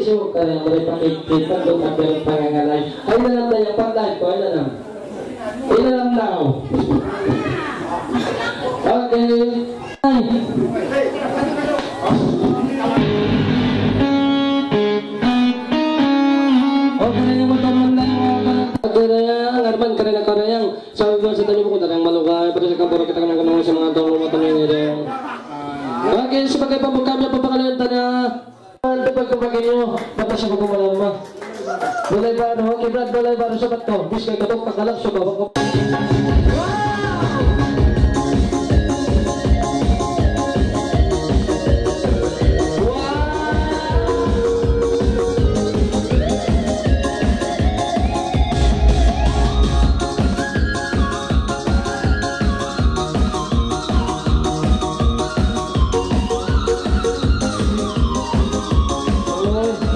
Siyuka yang mari pakikita tu, tapi pangangalay. Ay na lang tayo, pag-live ko, ay na lang. Ay na lang daw. Okay. Ay. Okay na yung mga taman na yung mga taman. Okay na yan, Arman, karena, karena yan. Sabi ba sa tayo mo kung talagang malugay, pati sa kampura kita kami kung sa mga taong mga taman nila. Okay, sa pagkaipabuka, may papakalayan tayo. Ang tupag ko pa kayo, batas ako kumalama. Balay Baro, kay Brad Balay Baro sa bato. Bis kay Katok, pagkalap sa bawang ko. Amen. Amen. Amen. Amen.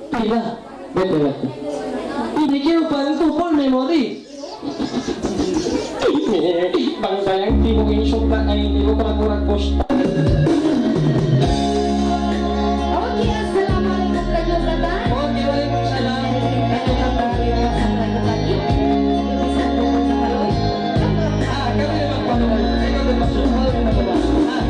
Pila? Bete, bete. Ini kira paling tu full memory. Bang sayang, di mo insult na ay, di mo pala kurang gusto. Okay, assalamu alaikum, Rajo Satan. Okay, walaikum salam. Rajo Satan, Rajo Satan. Ah, kami naman pala. Ikaw naman, susunod na ba? Ah,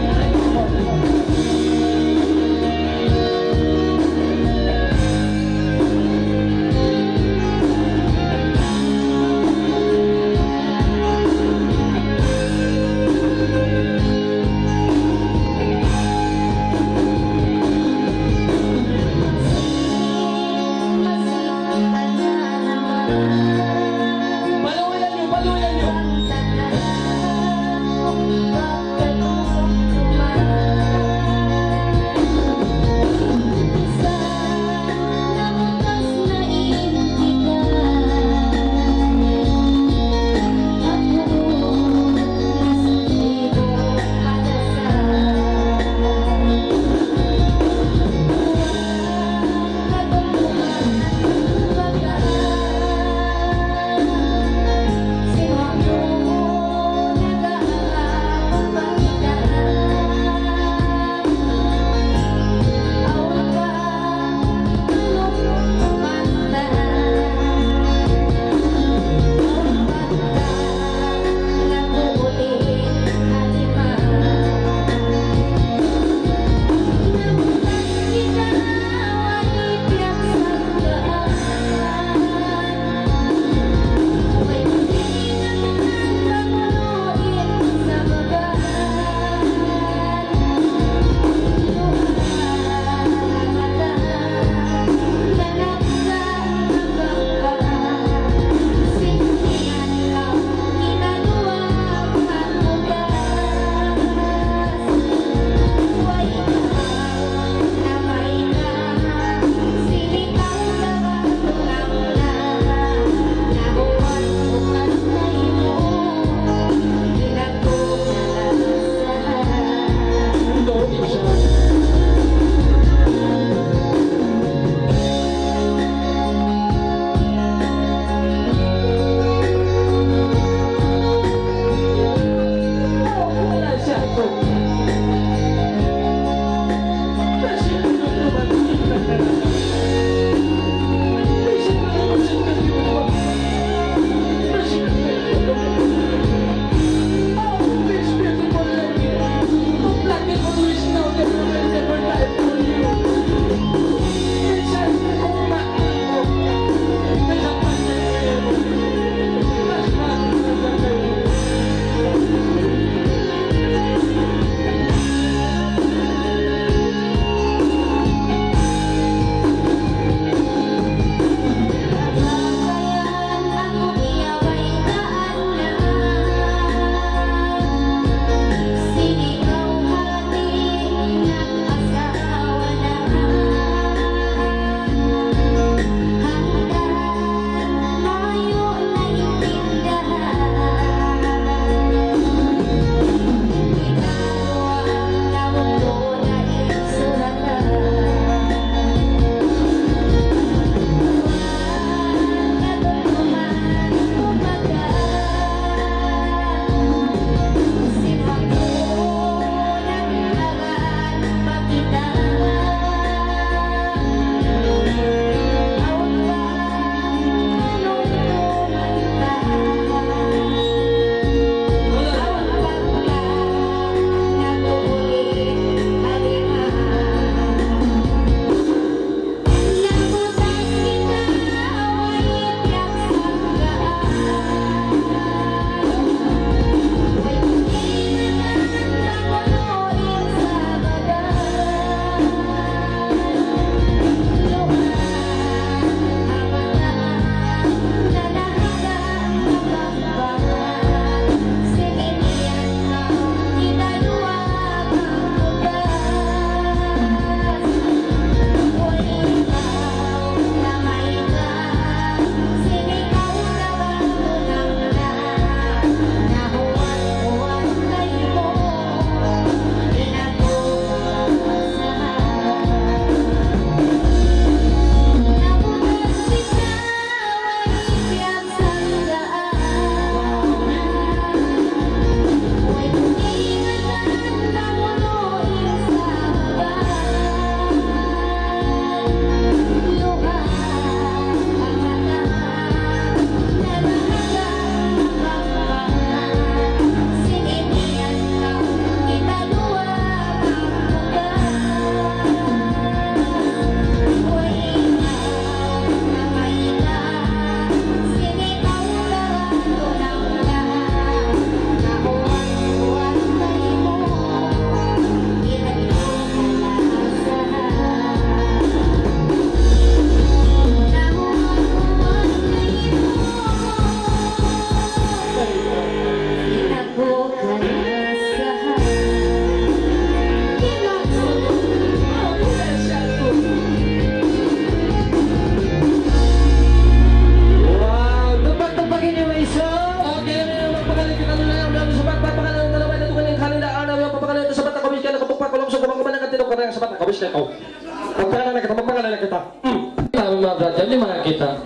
Tama, brother, di' makakita'.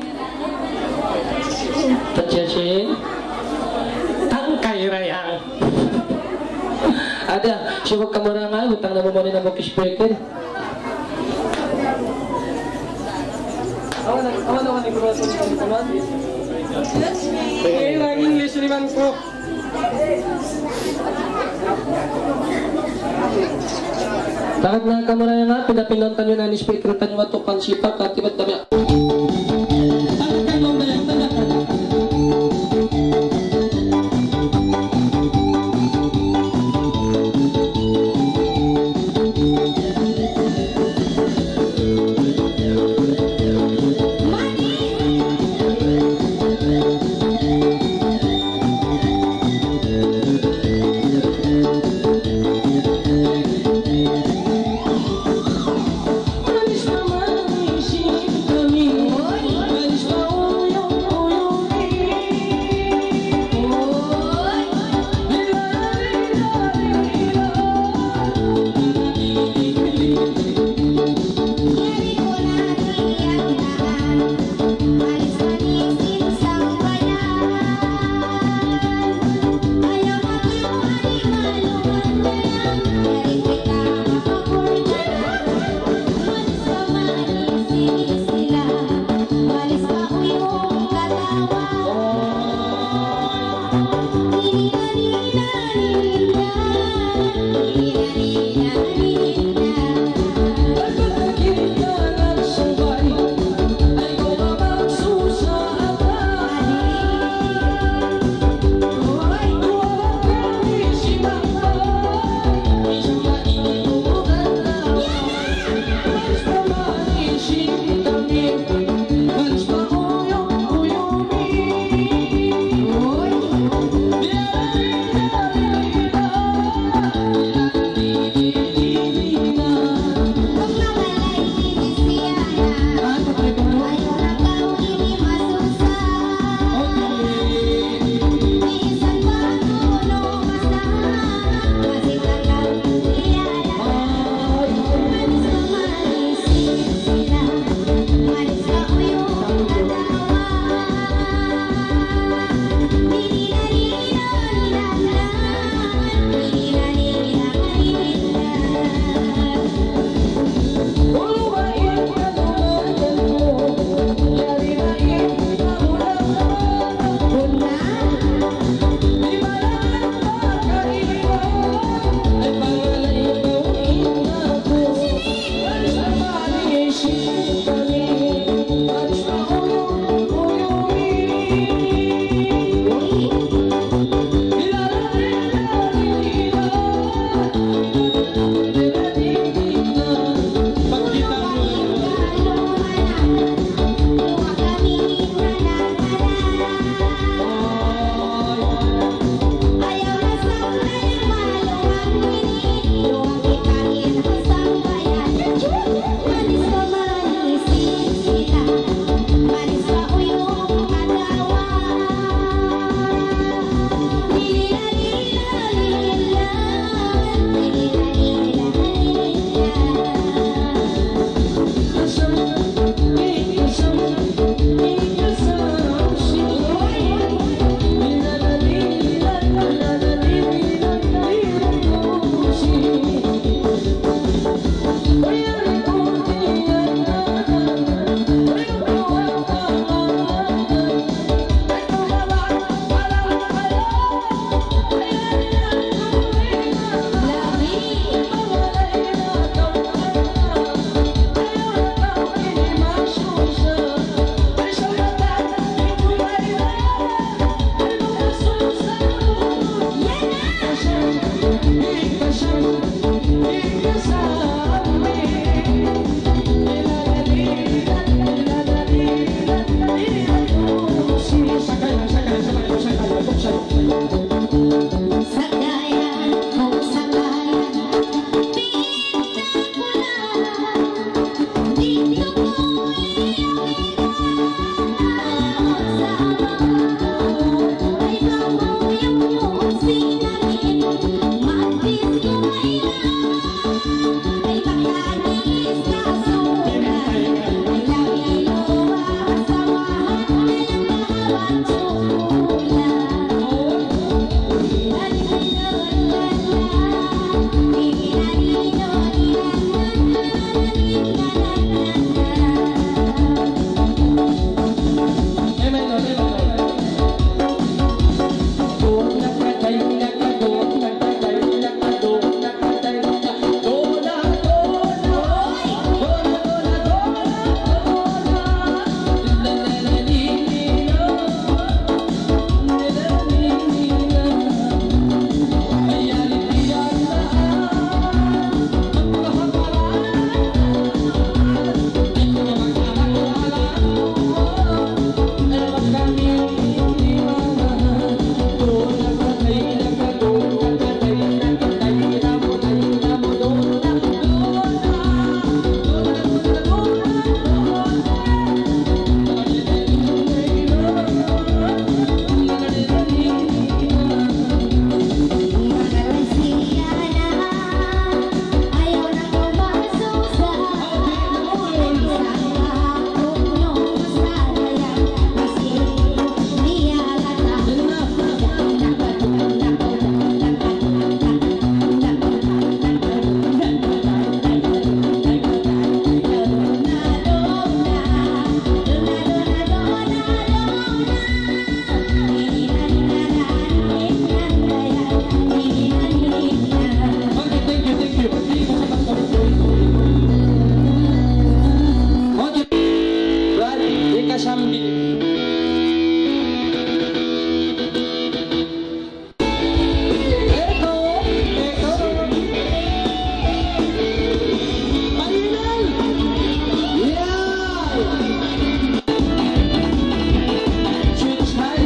Tachiasin. Tangkay rayang. Ada, sibuk kamu rangay, utang na mu muna na mu speaker. Awan, awan, awan, awan, awan. English ni man ku. Takat na kamu rayang, ha, pinapindahan taniyu na in speaker taniyu, matukan siya pa, katibat na biya'. Sambi. Eko, eko. Mahinang. Yeah. Chuchay.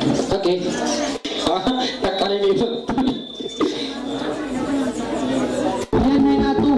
Okay. Ah, takkala ini. Yan na yun ato.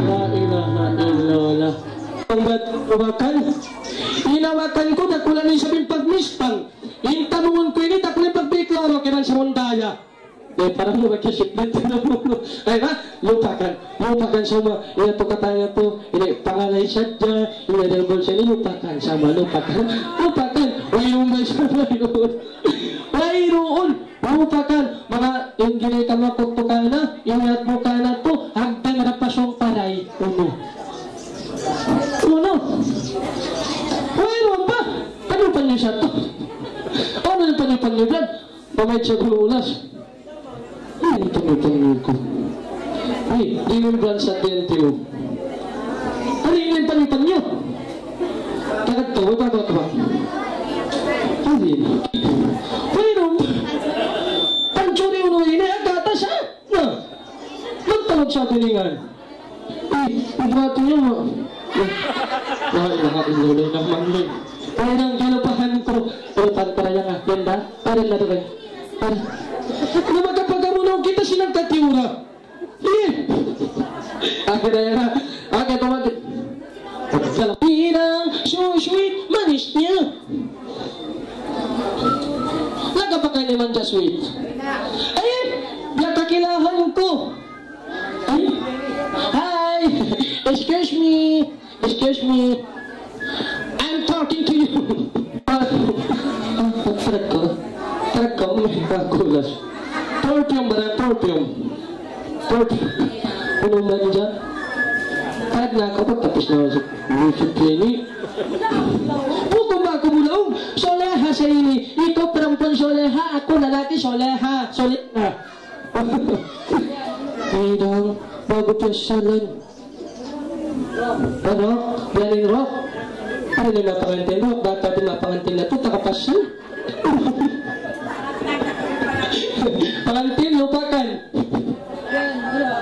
La ilaha illallah. Hangkan ubakan, in awakan ku dakula' na isab in pagmispang. In tamungun ku ini dakula' in pagbikloro kiran sa mundaya. Eh, parang mo magkasiplit. Ay, ha? Lupakan. Lupakan sama. Ina to katanya to. Ini pangalay sadja. Ini ada bulsa ini lupakan sama. Lupakan. Lupakan. Wayruun ba isab? Wayruun. Wayruun. Lupakan. Manga in gini kama kutukan na. Ingat mu ka na to. Hangtang rapasong paray. Unu? Unu? Wayruun ba? Unu pa niya sa to? Unu pa niya pa niya? Pamaid sa gulu ulas. Ay, ini pangyu-pangyu ku. Ay, ini bulan sa N T U. Ay, ini pangyu-pangyu. Tagad ka, wala ka ba? Ay, ini. Pero, pansuri unu ini, agata sa. Na. Magtawag sa tiningan. Eh, ibratu niya, ma. Eh, la ilaha illallah, naman, eh. Ay, nang ginupahan ku. Pero tan-, para yan, ah. Yan ba? Para na to, eh. Para. Na magkapagamunaw kita sinang katiura. Eh. Akin na yan, ah. Akin, tumatid. Salam. Inang, su-, sweet, manis niya. Nagkapakain naman siya, sweet. Ay, nakakilahan ko. Ay, hi! Excuse me! Excuse me! I'm talking to you! Ah, ah, tarag ka. Tarag ka, may bakulas. Perfume ba na? Perfume. Perfume. Ano man dyan? Tarag na ako, pagtapos na ako sa music training. Bukun ba aku bulaw? Soleha sa ini. Ikaw perempuan soleha, aku lalaki soleha. Soleha. Ay, daw, bago pa salan. Ano? Galing, Rock? Ano na mapangantin, Rock? Bata din mapangantin na to, takapasal. Pangantin, lupakan.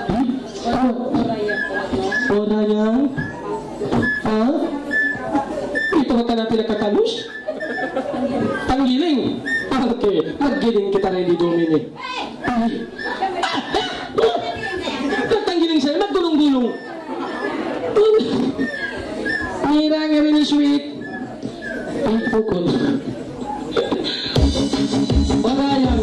Hmm? Ano? Ora yang? Ha? Ito ba ka na pinakakalus? Tanggiling. Ah, okay. Maggiling kita na hindi domini. Ay. Tanggiling sa'yo, maggulong-gulong. Nira nga rin yung sweet. Ay, pukul. Wala yan.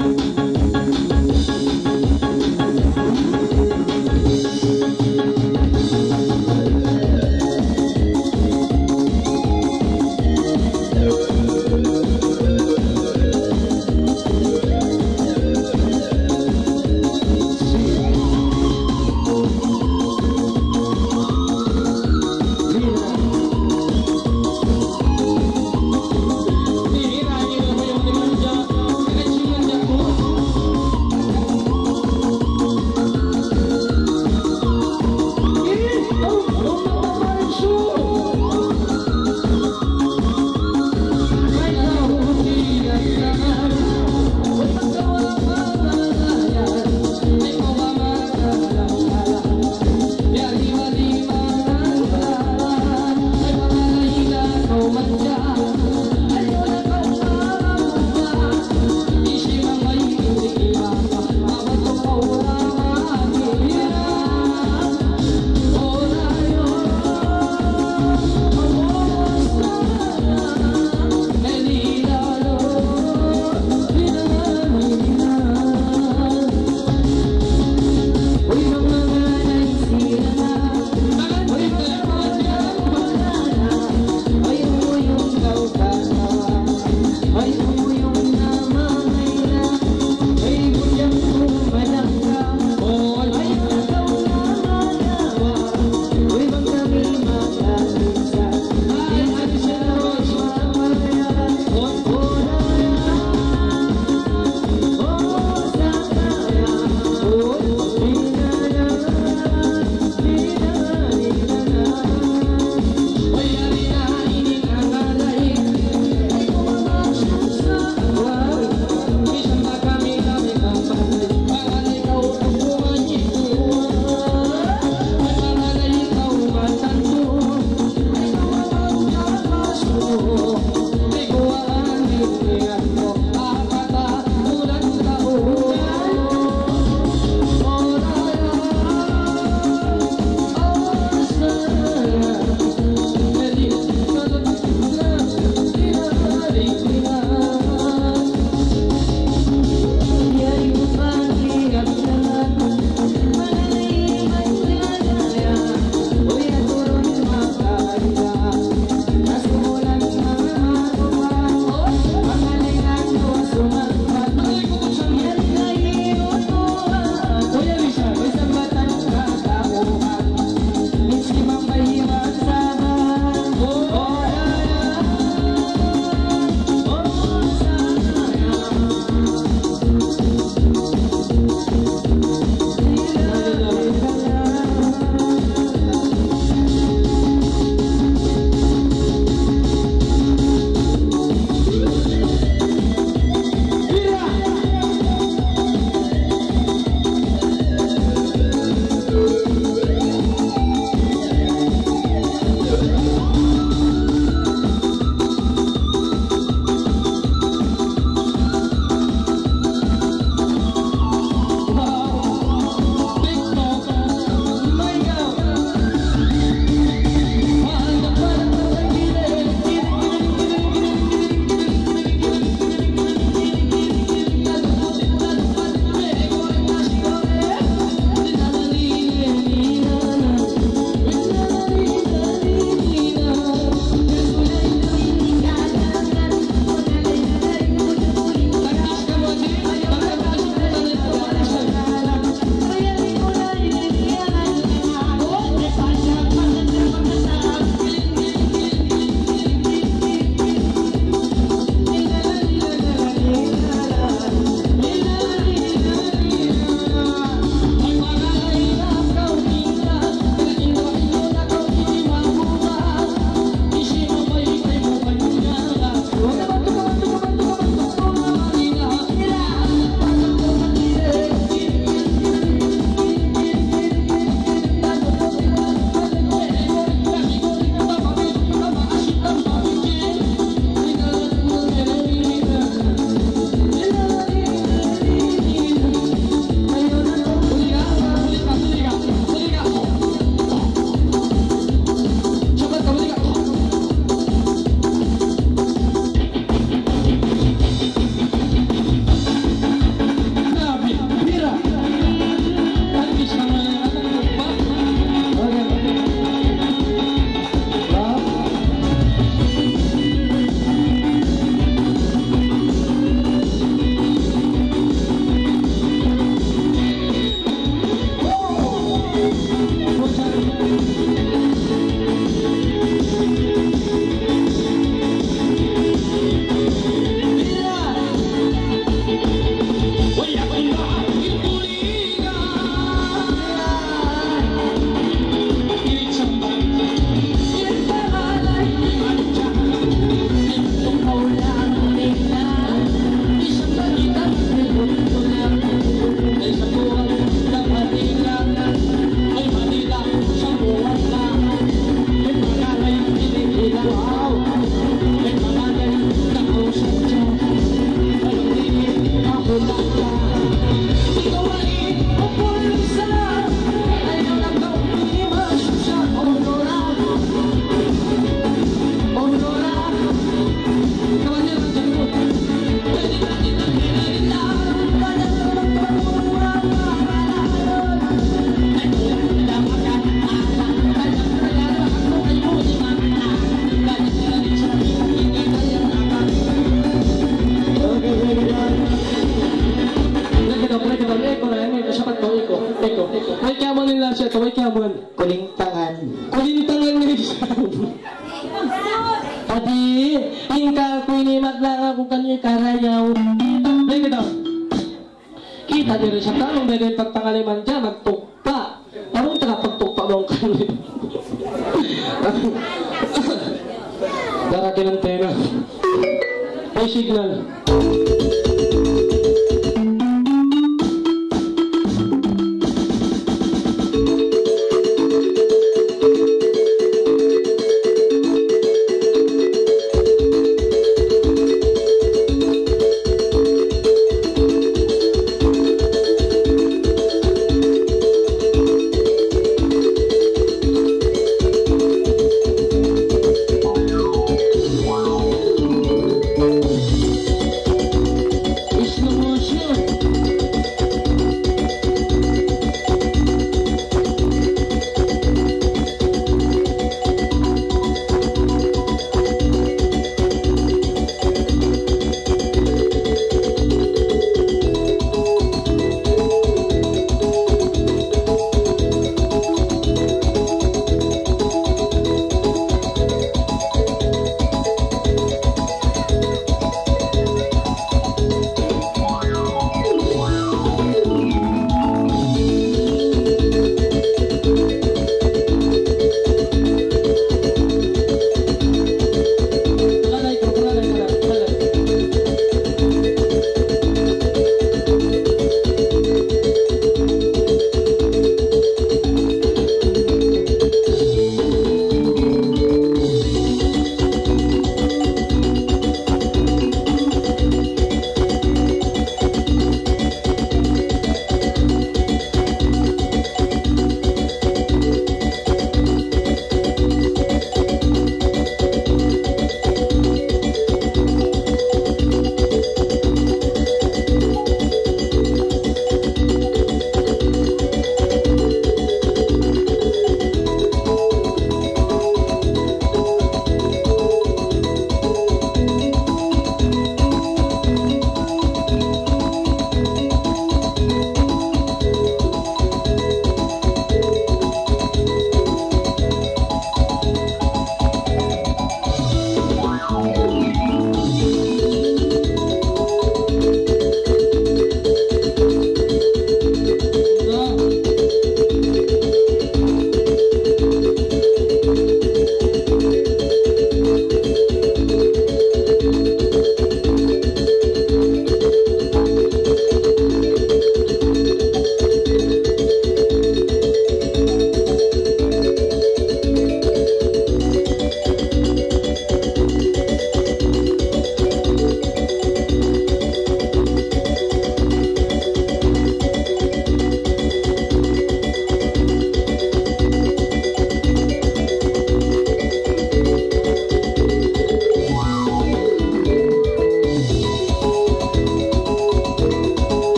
Kita. Kita' niyu da isab, tantu biyadiin pagpangaliman dyan, magtukpa'. Amu in taga pagtukpa' bang kalu. Darating in antena. May signal.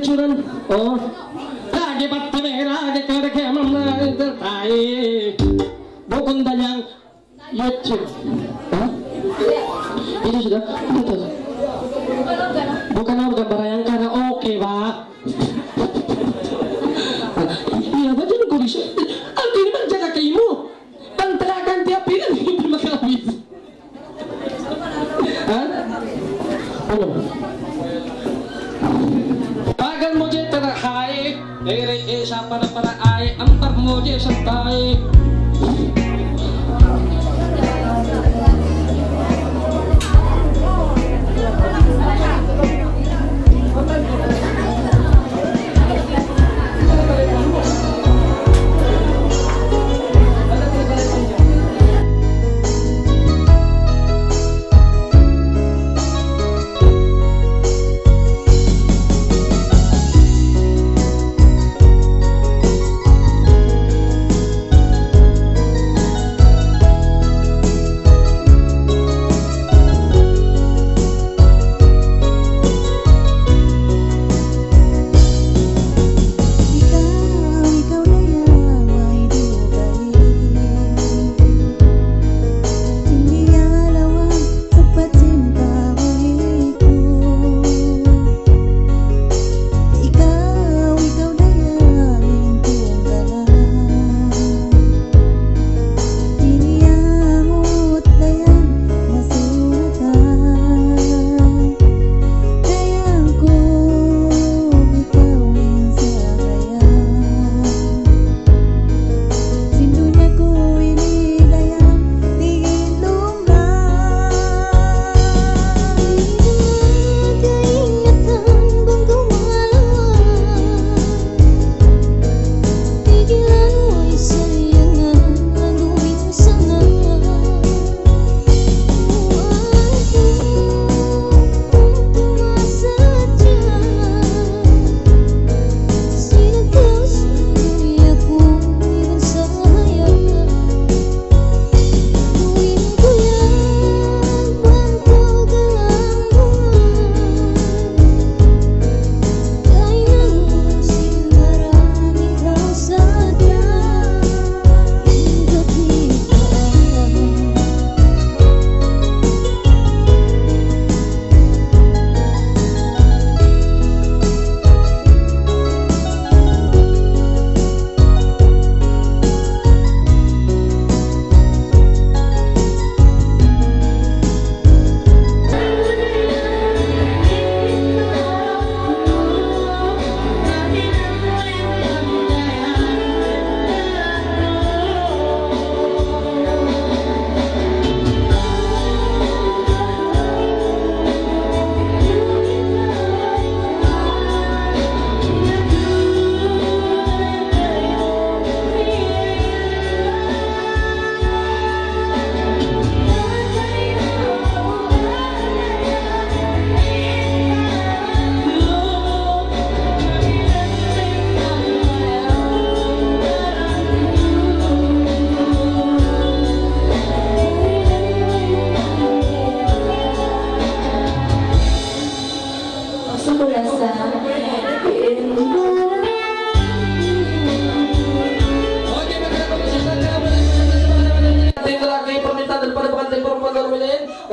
Suran. Oh. Lagi' pati mera, lagi' kada kaya mamna, tai. Bukun da yang YouTube. Ha? Ini sudah. Ini tuh. Bukan aku gambar yang karaoke, Pak. Iya, baca lu kok bisa. Aku ini bang jaga kaimu. Bang terakan tiap ini, ini makawis. Ha? Unu? Pagan mu je tarahay, diri isa para para ay, ambar mu je santay.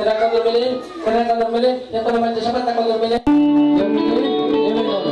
Kena kan Nur Mili? Kena kan Nur Mili? Yang pernah baca siapa? Takkan Nur Mili? Nur Mili? Nur Mili?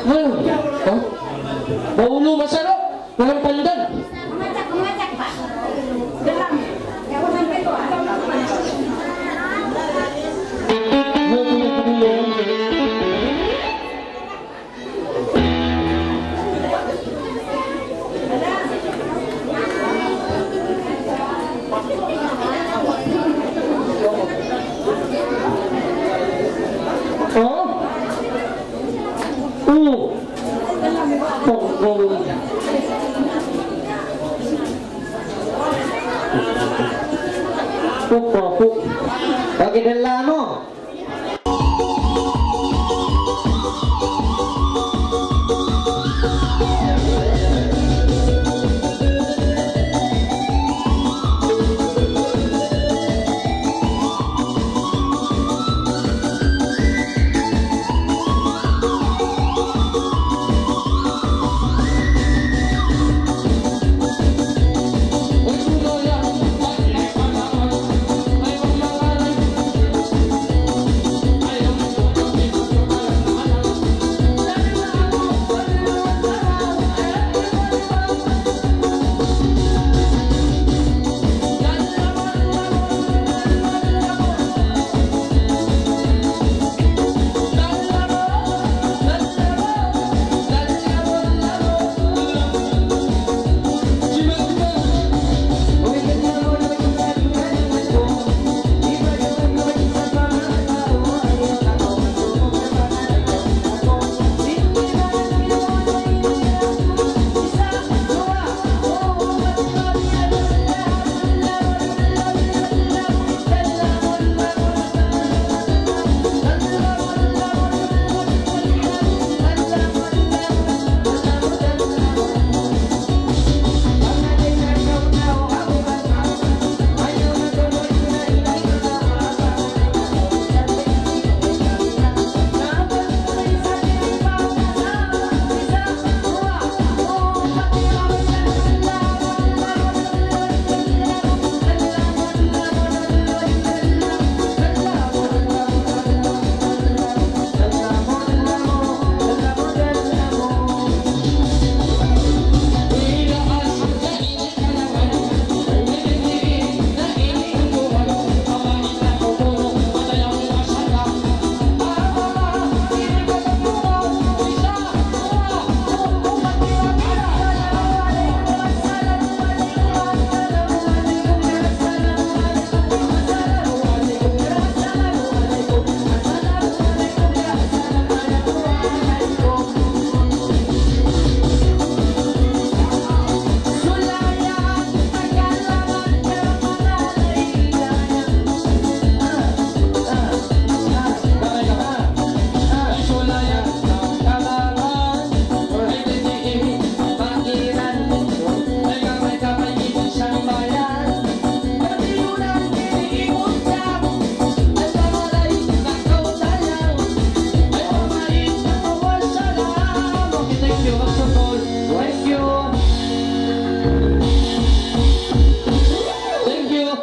Huh? Huh? Maulu masaru', dalam pandan. Oh? Uh. Pukul. Pukul, pukul. Bagi dalamu. Thank you.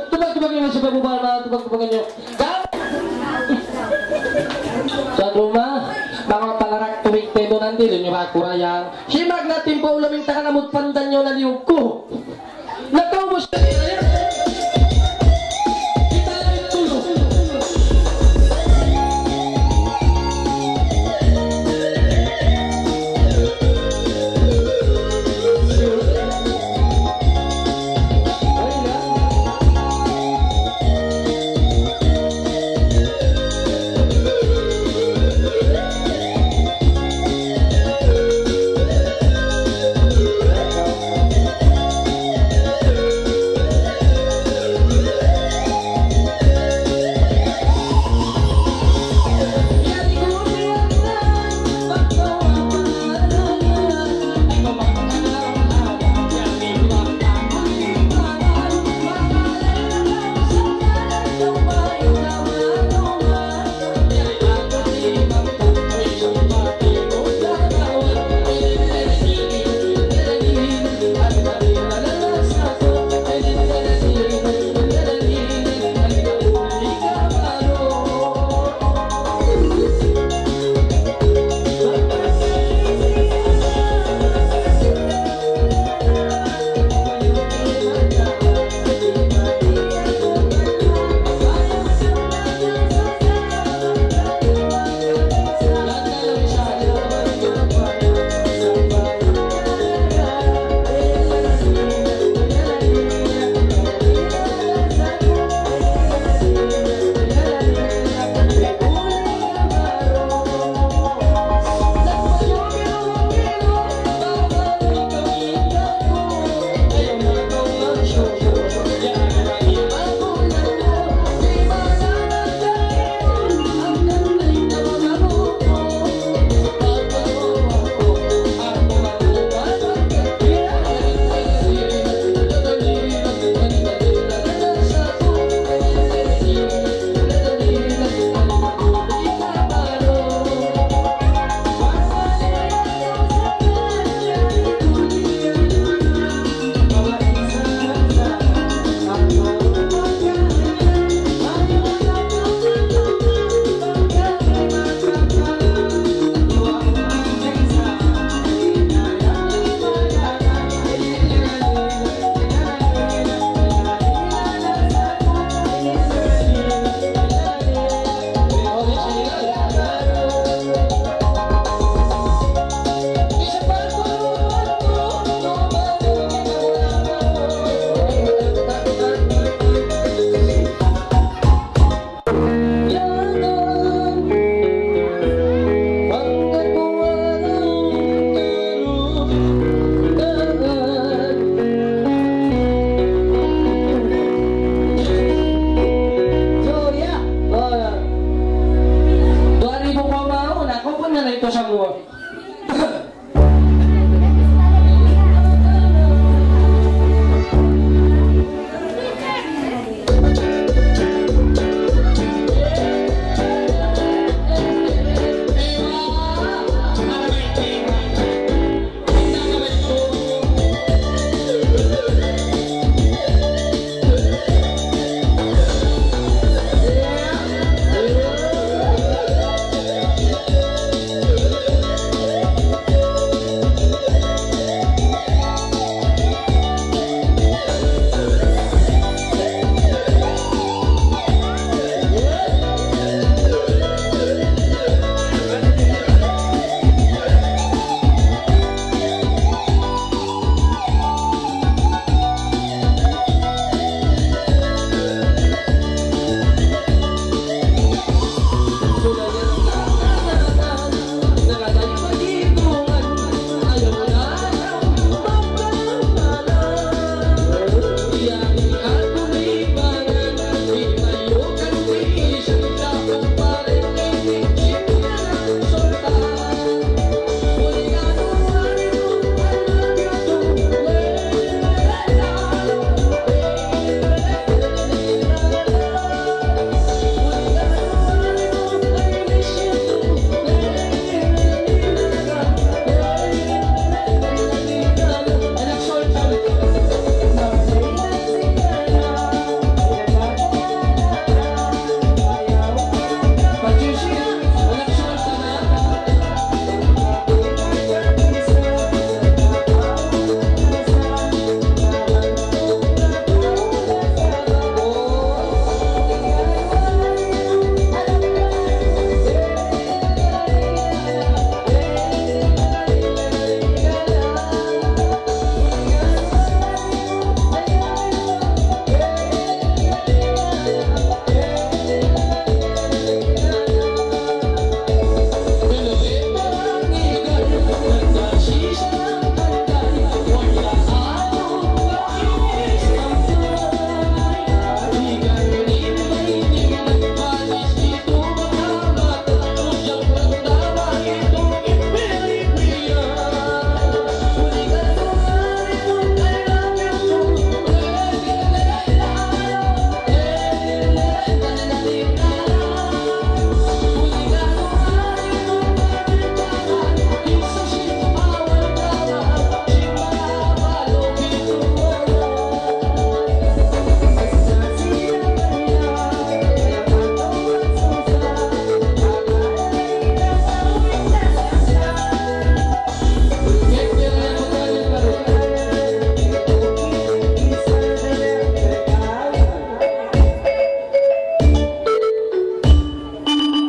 Tubag-tubagan niyu, tubag-tubagan niyu. Tuan rumah, manga palarak tumigtay tu nanti, di' niyu makurayan. Simag na timpu ulam in taga lamud pandan niyu na liyug ku. Nakaubus. Ito sa mua.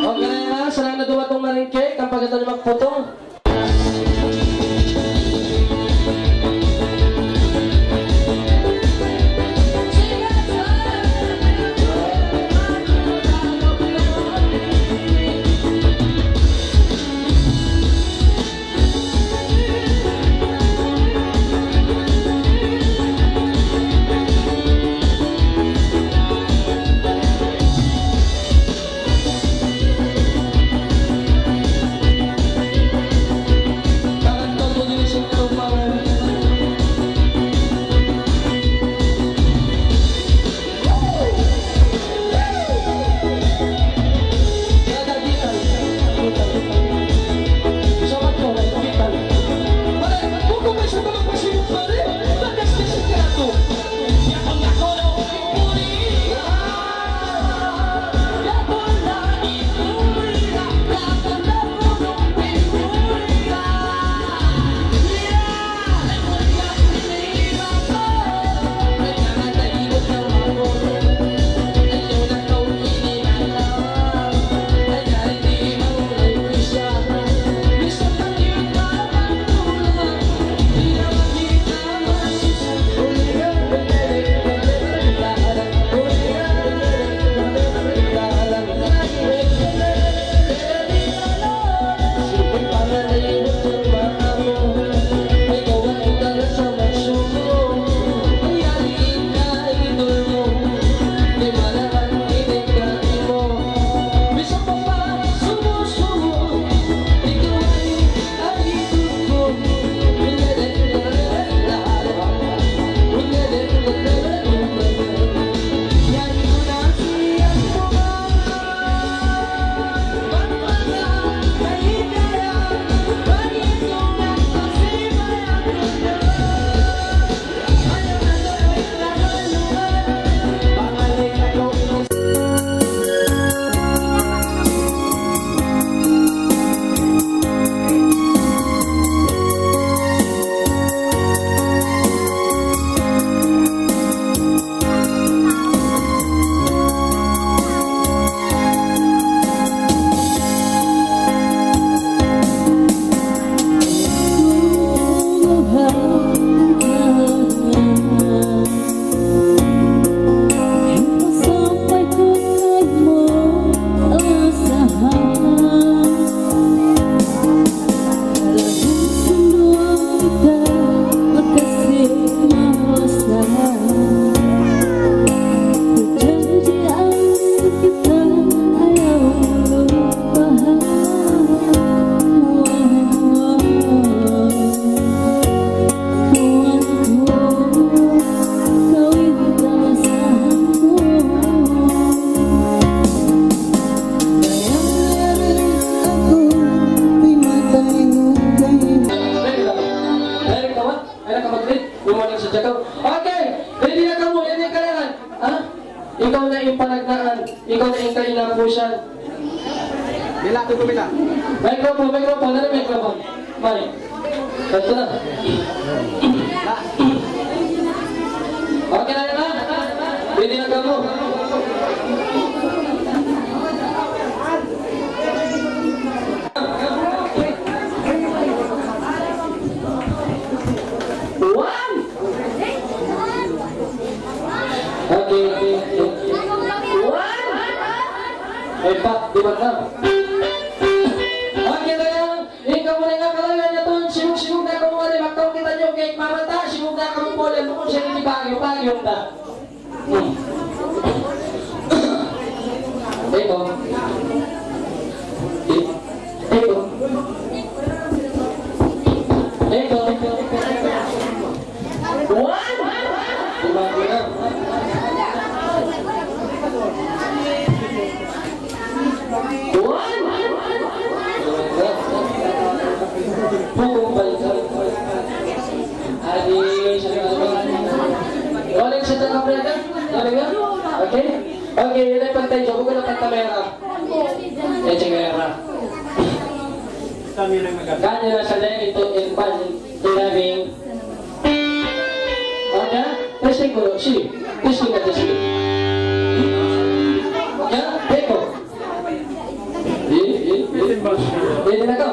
Okay na yan, ha? Sa' na dumatung maringke, kampagatan niyu magputong. in panagnaan, ikaw na in kahinapusan. Bila, tutu bila. Microphone, microphone, nara microphone. Mari. Ito na. Okay na yan, ha? Pwede na kamu. One. Okay, okay, okay. One. Ay, pa, di ba na? Okay na yan. Ikaw mo na nga, kalayan niya to. Sibuk-sibuk na kamu, mari, magkaw kita niyo, kay mamata, sibuk na kamu po, yan mo, siya, di ba, yung bagyo, ta. Hmm. Ito. Ito. Ito. One. Lima ko na. One. Pukul balik. Adi, siya na. Wala siya sa kamera. Wala nga? Okay? Okay, yun ay pantay. Jobo ko na pantay, mera. Eh, sige, mera. Kanya na sa dahil ito, in pan, tinabing. Ada? Testing ko, si. Testing na testing. Ya, teko. Eh, eh, eh. Pwede na to.